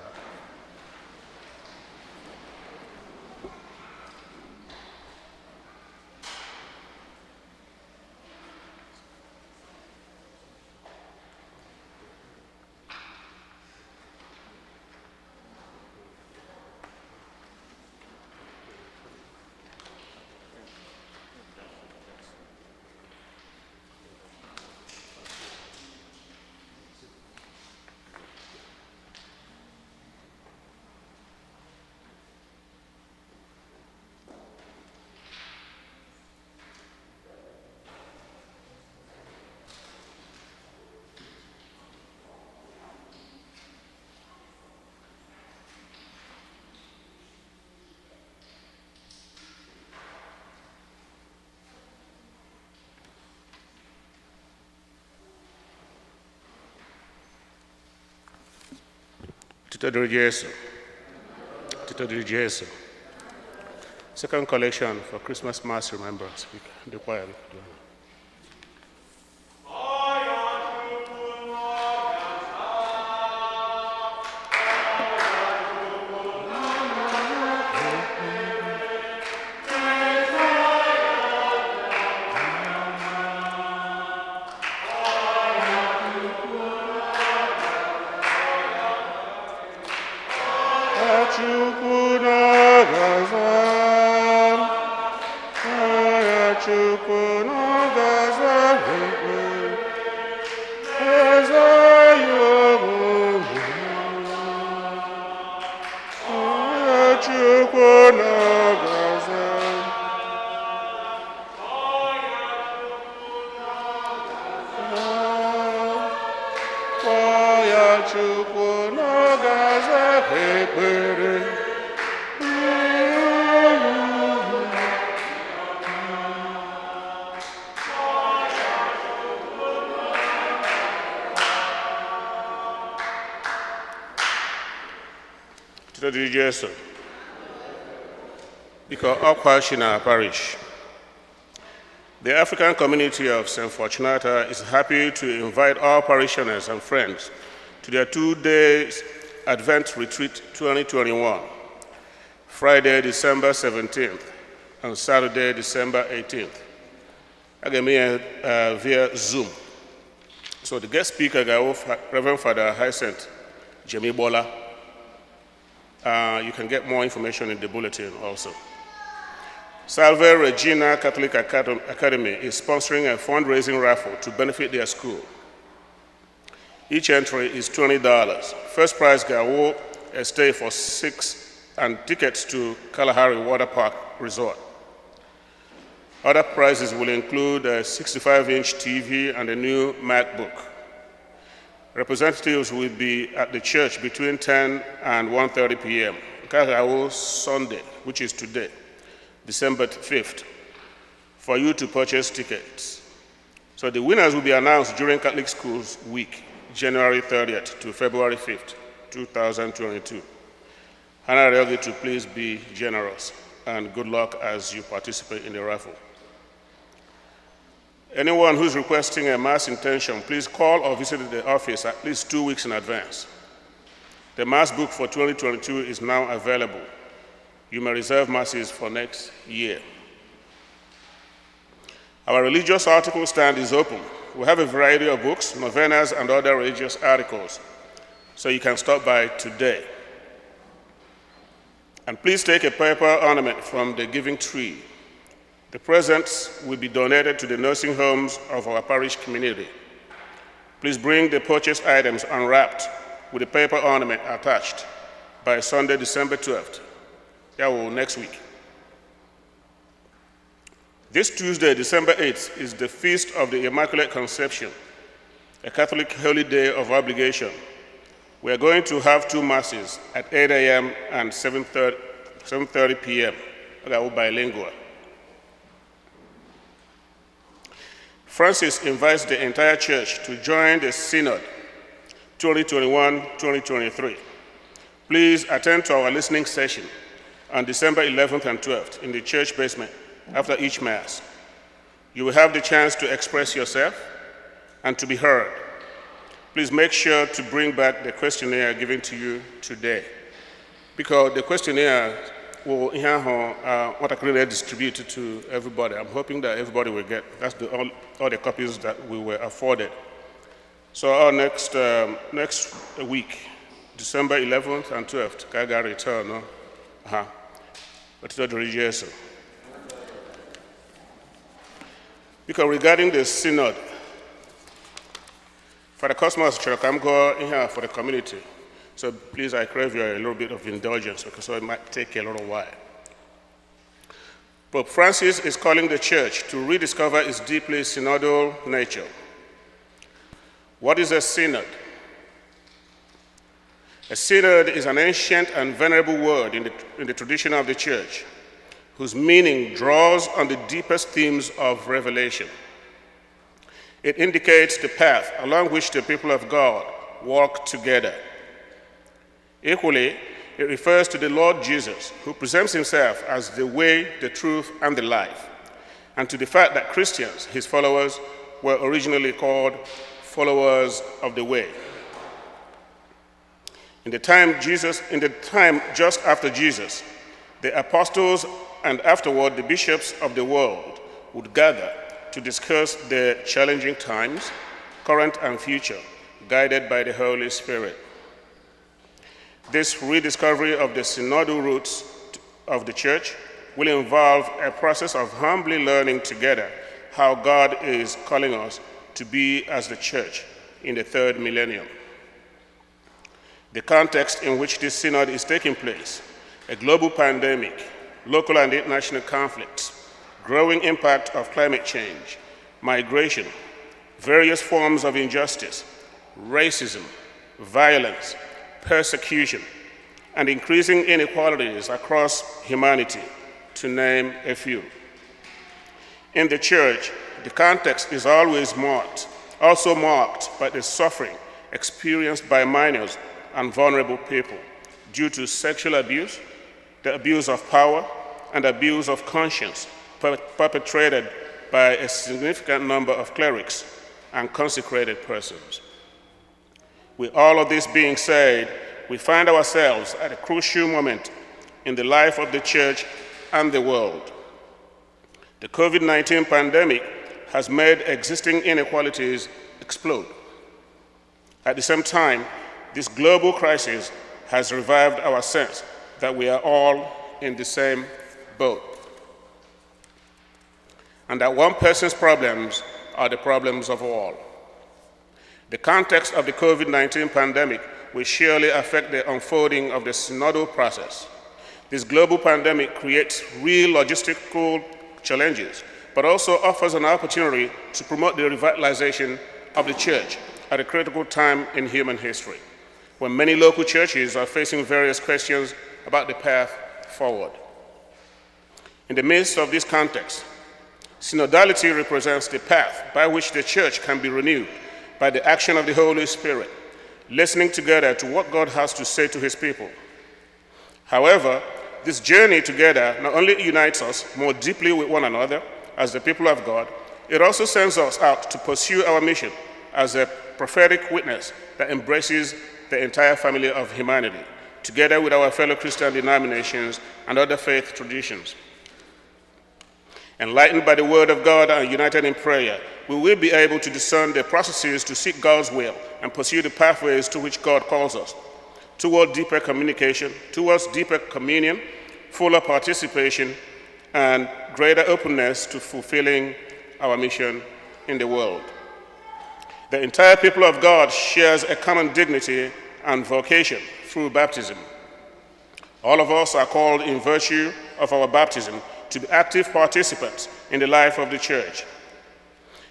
Otito dịrị Jesu. Otito dịrị Jesu. Second collection for Christmas Mass Remembrance. The choir. Chukwu na-agaza, ya Chukwu na-agaza ekpe, eze ya bụ ya Chukwu na-agaza. Kpọọ ya Chukwu na-agaza ekpere. Otito dịrị Jesu. Biko ọkwa shi na parish. The African community of St. Fortunata is happy to invite all parishioners and friends to their 2 days Advent Retreat 2021, Friday, December 17th and Saturday, December 18th. Aga m eme ya via Zoom. So the guest speaker ga-awụ Reverend Father Hyacinth Jemi Bola. You can get more information in the bulletin also. Salve Regina Catholic Academy is sponsoring a fundraising raffle to benefit their school. Each entry is $20. First prize ga-awụ a stay for six and tickets to Kalahari Water Park Resort. Other prizes will include a 65-inch TV and a new MacBook. Representatives will be at the church between 10 and 1:30 p.m. Nke a ga-awụ Sunday, which is today, December 5th, for you to purchase tickets. So the winners will be announced during Catholic Schools Week, January 30th to February 5th, 2022. Hannah Ryogi to please be generous and good luck as you participate in the raffle. Anyone who's requesting a mass intention, please call or visit the office at least 2 weeks in advance. The mass book for 2022 is now available. You may reserve masses for next year. Our religious article stand is open. We have a variety of books, novenas, and other religious articles, so you can stop by today. And please take a paper ornament from the giving tree. The presents will be donated to the nursing homes of our parish community. Please bring the purchased items unwrapped with the paper ornament attached by Sunday, December 12th. That will next week. This Tuesday, December 8th, is the Feast of the Immaculate Conception, a Catholic holy day of obligation. We are going to have two masses at 8 a.m. and 7:30 7:30 p.m. Ọ ga-awụ bilingual. Francis invites the entire church to join the Synod 2021-2023. Please attend to our listening session on December 11th and 12th in the church basement after each Mass. You will have the chance to express yourself and to be heard. Please make sure to bring back the questionnaire given to you today, because the questionnaire will ihe ahụ nwatakịrị na-distribute to everybody. I'm hoping that everybody will get. That's all the copies that we were afforded. So our next week, December 11th and 12th, ka a ga-return, no? Ha. Otito dịrị Jesu. Because regarding the synod, Father Cosmas chọrọ ka m gụọ ihe a for the community. So please, I crave your a little bit of indulgence because it might take a little while. Pope Francis is calling the church to rediscover its deeply synodal nature. What is a synod? A synod is an ancient and venerable word in the tradition of the church, whose meaning draws on the deepest themes of revelation. It indicates the path along which the people of God walk together. Equally, it refers to the Lord Jesus, who presents himself as the way, the truth, and the life, and to the fact that Christians, his followers, were originally called followers of the way. In the time just after Jesus, the apostles and afterward the bishops of the world would gather to discuss the challenging times, current and future, guided by the Holy Spirit. This rediscovery of the synodal roots of the church will involve a process of humbly learning together how God is calling us to be as the church in the third millennium. The context in which this synod is taking place, a global pandemic, local and international conflicts, growing impact of climate change, migration, various forms of injustice, racism, violence, persecution, and increasing inequalities across humanity, to name a few. In the church, the context is always marked, also marked by the suffering experienced by minors and vulnerable people due to sexual abuse, the abuse of power, and abuse of conscience perpetrated by a significant number of clerics and consecrated persons. With all of this being said, we find ourselves at a crucial moment in the life of the church and the world. The COVID-19 pandemic has made existing inequalities explode. At the same time, this global crisis has revived our sense that we are all in the same boat, and that one person's problems are the problems of all. The context of the COVID-19 pandemic will surely affect the unfolding of the synodal process. This global pandemic creates real logistical challenges, but also offers an opportunity to promote the revitalization of the church at a critical time in human history, when many local churches are facing various questions about the path forward. In the midst of this context, synodality represents the path by which the church can be renewed by the action of the Holy Spirit, listening together to what God has to say to his people. However, this journey together not only unites us more deeply with one another as the people of God, it also sends us out to pursue our mission as a prophetic witness that embraces the entire family of humanity, together with our fellow Christian denominations and other faith traditions. Enlightened by the word of God and united in prayer, we will be able to discern the processes to seek God's will and pursue the pathways to which God calls us, toward deeper communication, towards deeper communion, fuller participation, and greater openness to fulfilling our mission in the world. The entire people of God shares a common dignity and vocation through baptism. All of us are called in virtue of our baptism to be active participants in the life of the church.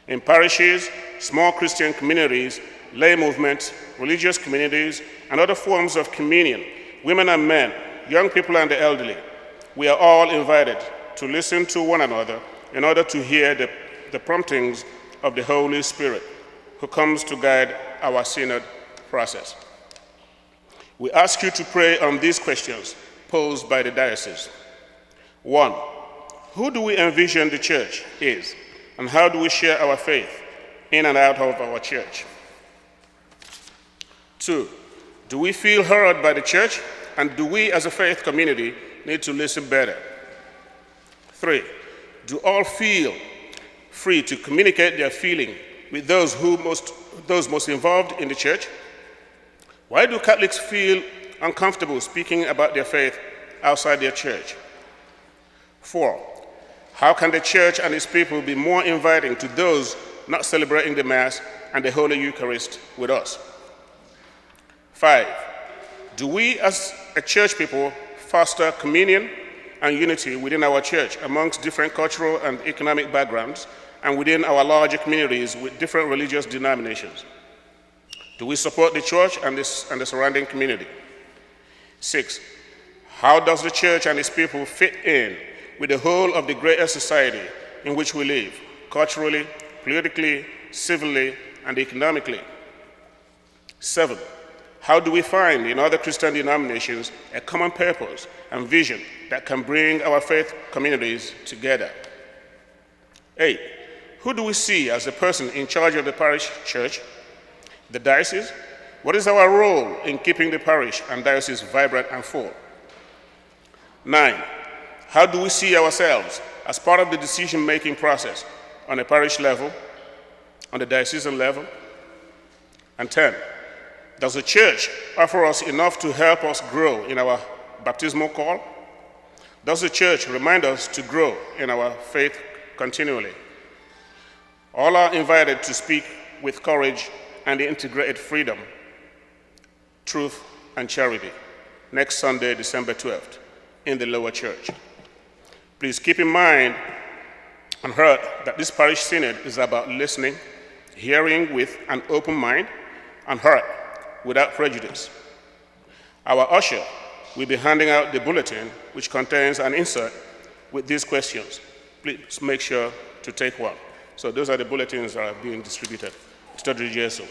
In parishes, small Christian communities, lay movements, religious communities, and other forms of communion, women and men, young people and the elderly, We are all invited to listen to one another in order to hear the promptings of the Holy Spirit, who comes to guide our synod process. We ask you to pray on these questions posed by the diocese. 1, who do we envision the church is, and how do we share our faith in and out of our church? 2, do we feel heard by the church, and do we as a faith community need to listen better? 3, do all feel free to communicate their feeling with those most involved in the church? Why do Catholics feel uncomfortable speaking about their faith outside their church? 4, how can the church and its people be more inviting to those not celebrating the Mass and the Holy Eucharist with us? 5, do we as a church people foster communion and unity within our church amongst different cultural and economic backgrounds and within our larger communities with different religious denominations? Do we support the church and the surrounding community? 6, how does the church and its people fit in with the whole of the greater society in which we live, culturally, politically, civilly, and economically? 7, how do we find in other Christian denominations a common purpose and vision that can bring our faith communities together? 8, who do we see as the person in charge of the parish church, the diocese? What is our role in keeping the parish and diocese vibrant and full? 9, how do we see ourselves as part of the decision-making process on a parish level, on the diocesan level? And 10, does the church offer us enough to help us grow in our baptismal call? Does the church remind us to grow in our faith continually? All are invited to speak with courage and integrated freedom, truth, and charity next Sunday, December 12th, in the lower church. Please keep in mind and heart that this parish synod is about listening, hearing with an open mind and heart without prejudice. Our usher will be handing out the bulletin, which contains an insert with these questions. Please make sure to take one. So those are the bulletins that are being distributed. Study Jesu.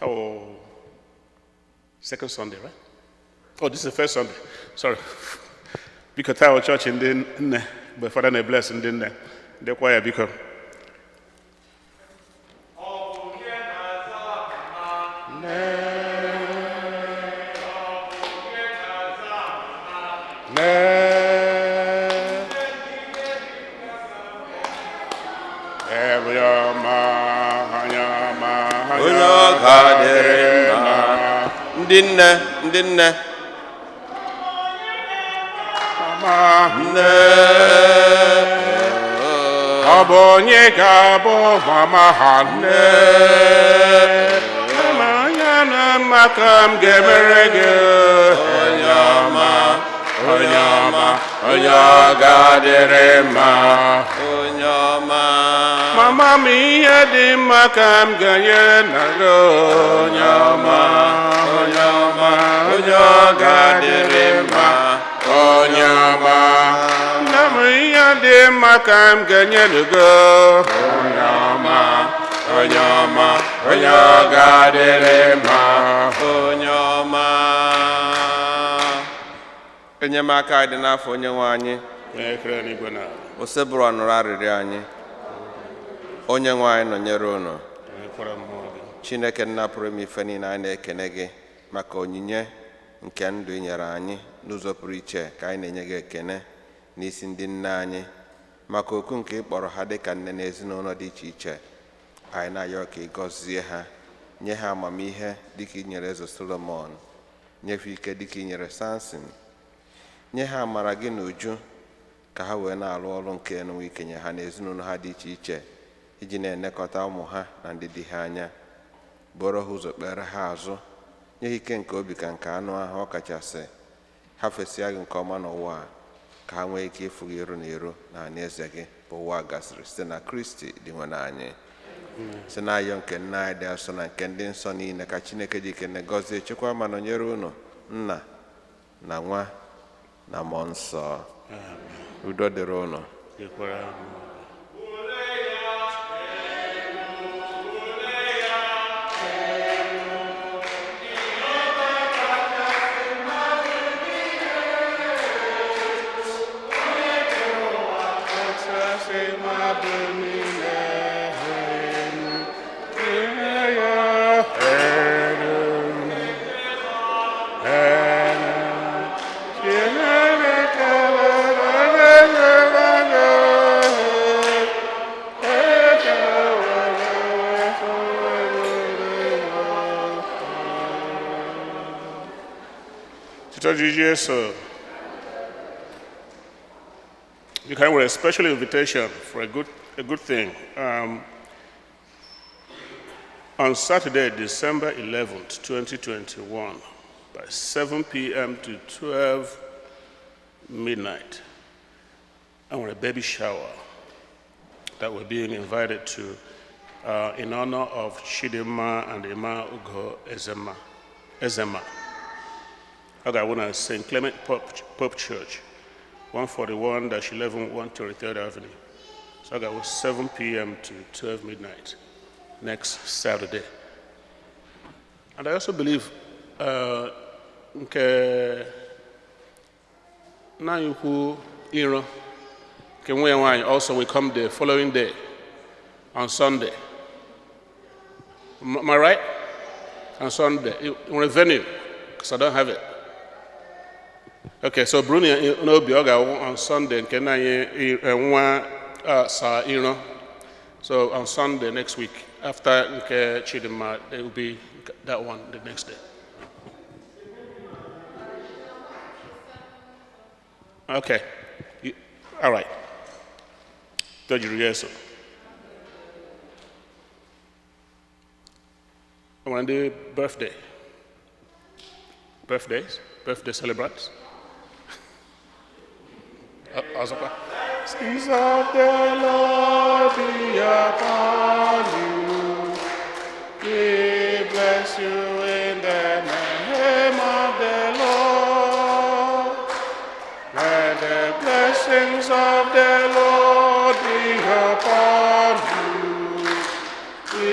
Oh, second Sunday, right? Oh, this is the first Sunday. Sorry. Because our church in the but Father na bless in the the choir because. Ndị nne, ndị nne. Mama. Nne. Ọ bụ onye ga-abụ mama ha nne. Mama anya na mma ka m ga-emere gị. Onye ọma, onye ọma, onye ọ ga-adịrị mma. Onye ọma. Mama m ihe dị mma ka m ga-enyere na gị. Onye ọma, onye ọma, onye ọ ga-adịrị mma. Onye ọma. Nne m ihe dị mma ka m ga-enye gị. Onye ọma, onye ọma, onye ọ ga-adịrị mma. Onye ọma. Enyemaka dị n'afọ onye nwe anyị. Onye kere n'igwe na ala. Osebụrụ nụrụ arịrịọ anyị. Onye nwe anyị nọnyere unu. Onye kwere mmụọ gị. Chineke nna pụrụ ime ife niile, anyị na-ekene gị maka onyinye nke ndụ ị nyere anyị n'ụzọ pụrụ iche. Ka anyị na-enye gị ekene n'isi ndị nne anyị maka oku nke ị kpọrọ ha dịka nne na ezinụlọ dị iche iche. Anyị na-ayọ ka ị gọzie ha, nye ha amamihe dịka ị nyere eze Solomon, nyefe ike dịka ị nyere Samson, nye ha amara gị na uju ka ha wee na-arụ ọrụ nke enwe ikenye ha na ezinụlọ ha dị iche iche iji na-elekọta ụmụ ha na ndị di ha anya. Bụrụ ha ụzọ, kpere ha azụ, nye ha ike nke obi ka nke anụ ahụ, ọkachasị Ha fesịa gị nke ọma n'ụwa a, ka ha nwee ike ịfụ gị iru na iru na alaeze gị bụ ụwa gasịrị, site na Kristi dị nwe anyị. Si na ayọ nke nna anyị dị asọ na nke ndị nsọ niile, ka Chineke ji ikene gọzie, chekwa ma nọnyere unu, Nna na Nwa na Mmụọ Nsọ. Udo dịrị unu. Dịkwara unu. Kachasị mmadụ niile elu, nye ya elu, elu. Chineke were Tito Jesu. You can with a special invitation for a good thing. On Saturday, December 11th, 2021, by 7 p.m. to 12 midnight, I want a baby shower that we're being invited to in honor of Chidinma and Emma Ugo Ezema. Ezema. Okay, I want to St. Clement Pope Church, 141-11 133rd Avenue. So I got 7 p.m. to 12 midnight next Saturday. And I also believe nke nna anyị ukwu Iro nke nwa ya nwaanyị also will come the following day on Sunday. Am I right? On Sunday. You want a venue? Because I don't have it. Okay, so buru na n'obi ọ ga-awụ on Sunday nke nna anyị nwa Sir Iro. So on Sunday next week, after nke Chidinma, there will be that one the next day. Okay. All right. Dojuru Yesu. I want to do birthday. Birthdays? Birthday celebrants? Ọzọkwa. Peace of the Lord be upon you. He bless you in the name of the Lord. Let the blessings of the Lord be upon you. He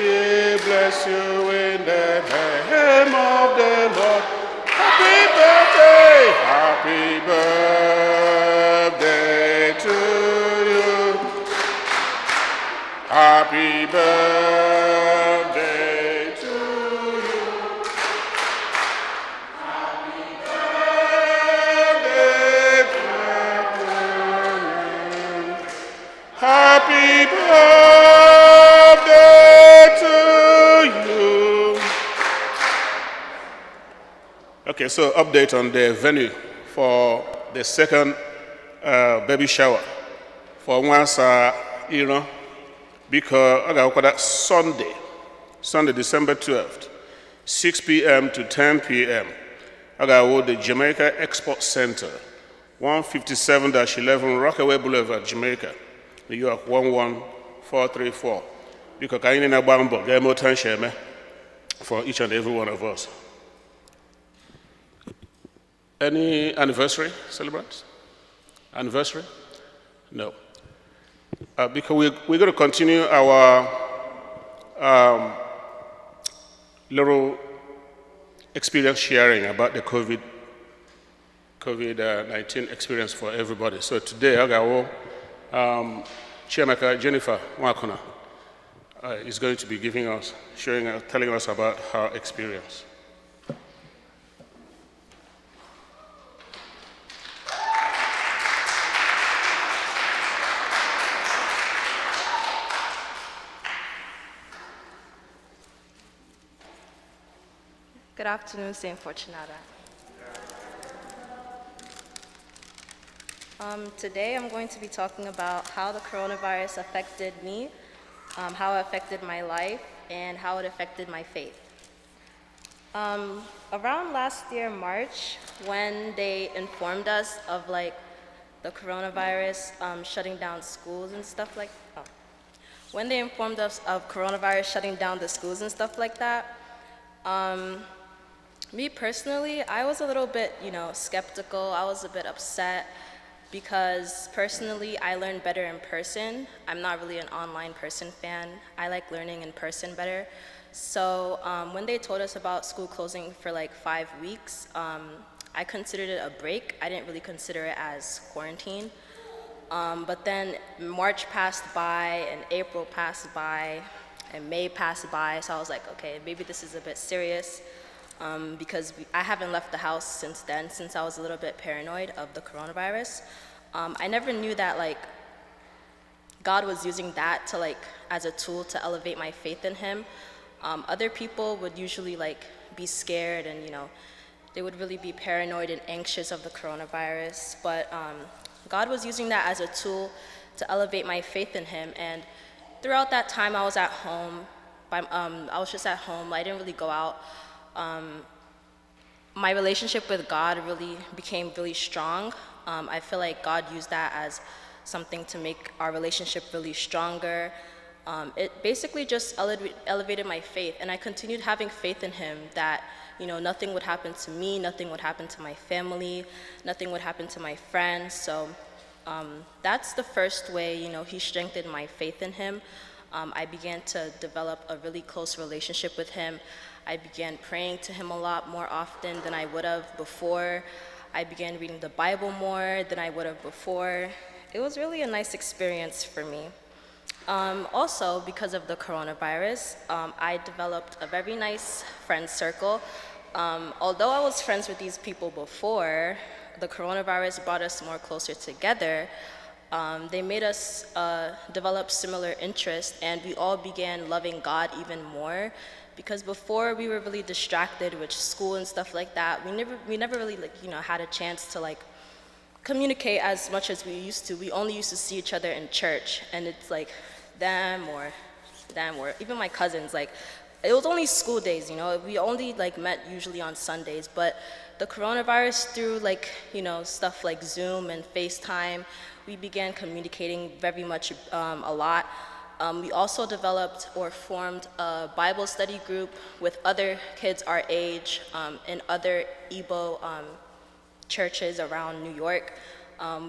bless you in the name of the Lord. Happy birthday! Happy birthday to you. Happy birthday to you. Happy birthday to you. Happy birthday to you. Okay, so update on the venue for the second baby shower for Nwansa Iro, because ọ ga-akwada Sunday, Sunday, December 12th, 6 p.m. to 10 p.m. Ọ ga-awụ the Jamaica Export Center, 157-11 Rockaway Boulevard, Jamaica, New York 11434. Biko ka anyị niile gbaa mbọ ga-eme otu anyị si eme for each and every one of us. Any anniversary celebrants? Anniversary? No. Because we're going to continue our little experience sharing about the COVID-19 experience for everybody. So today, I got Chiamaka Jennifer Wakona is going to be giving us, sharing, telling us about her experience. Good afternoon, St. Fortunata. Today I'm going to be talking about how the coronavirus affected me, how it affected my life, and how it affected my faith. Around last year, March, when they informed us of like the coronavirus shutting down schools and stuff like, oh. When they informed us of coronavirus shutting down the schools and stuff like that, me personally, I was a little bit, you know, skeptical. I was a bit upset because personally, I learn better in person. I'm not really an online person fan. I like learning in person better. So when they told us about school closing for like 5 weeks, I considered it a break. I didn't really consider it as quarantine. But then March passed by, and April passed by, and May passed by. So I was like, okay, maybe this is a bit serious because I haven't left the house since then, since I was a little bit paranoid of the coronavirus. I never knew that like God was using that to like as a tool to elevate my faith in Him. Other people would usually like be scared and they would really be paranoid and anxious of the coronavirus. But God was using that as a tool to elevate my faith in Him. And throughout that time, I was at home. I was just at home. I didn't really go out. My relationship with God really became really strong. I feel like God used that as something to make our relationship really stronger. It basically just elevated my faith, and I continued having faith in Him that nothing would happen to me, nothing would happen to my family, nothing would happen to my friends. So that's the first way He strengthened my faith in Him. I began to develop a really close relationship with Him. I began praying to Him a lot more often than I would have before. I began reading the Bible more than I would have before. It was really a nice experience for me. Also, because of the coronavirus, I developed a very nice friend circle. Although I was friends with these people before, the coronavirus brought us more closer together. They made us develop similar interests, and we all began loving God even more. Because before we were really distracted with school and stuff like that, we never really like had a chance to like communicate as much as we used to. We only used to see each other in church, and it's like them or even my cousins. Like it was only school days. We only like met usually on Sundays, but the coronavirus, through like stuff like Zoom and FaceTime, we began communicating very much a lot. We also developed or formed a Bible study group with other kids our age in other Igbo churches around New York.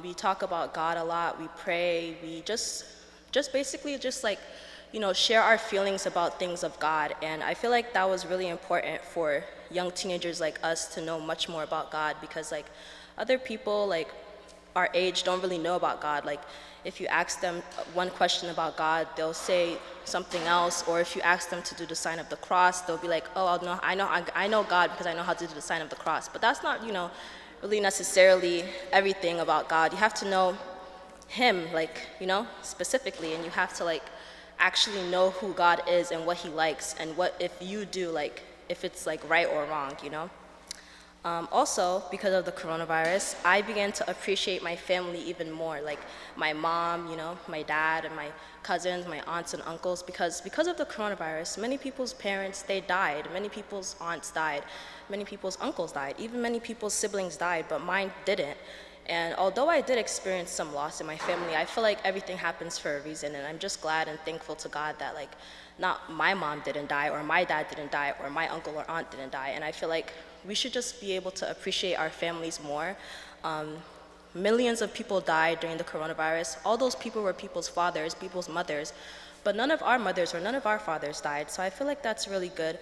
We talk about God a lot. We pray. We just basically just like, share our feelings about things of God. And I feel like that was really important for young teenagers like us to know much more about God because like other people like our age don't really know about God. Like if you ask them one question about God, they'll say something else. Or if you ask them to do the sign of the cross, they'll be like, "Oh, I know God because I know how to do the sign of the cross." But that's not really necessarily everything about God. You have to know Him, like specifically, and you have to like actually know who God is and what He likes and what if you do like if it's like right or wrong. Also, because of the coronavirus, I began to appreciate my family even more, like my mom, my dad, and my cousins, my aunts and uncles, because of the coronavirus, many people's parents, they died, many people's aunts died, many people's uncles died, even many people's siblings died, but mine didn't. And although I did experience some loss in my family, I feel like everything happens for a reason, and I'm just glad and thankful to God that like not my mom didn't die or my dad didn't die or my uncle or aunt didn't die. And I feel like we should just be able to appreciate our families more. Millions of people died during the coronavirus. All those people were people's fathers, people's mothers, but none of our mothers or none of our fathers died. So I feel like that's really good.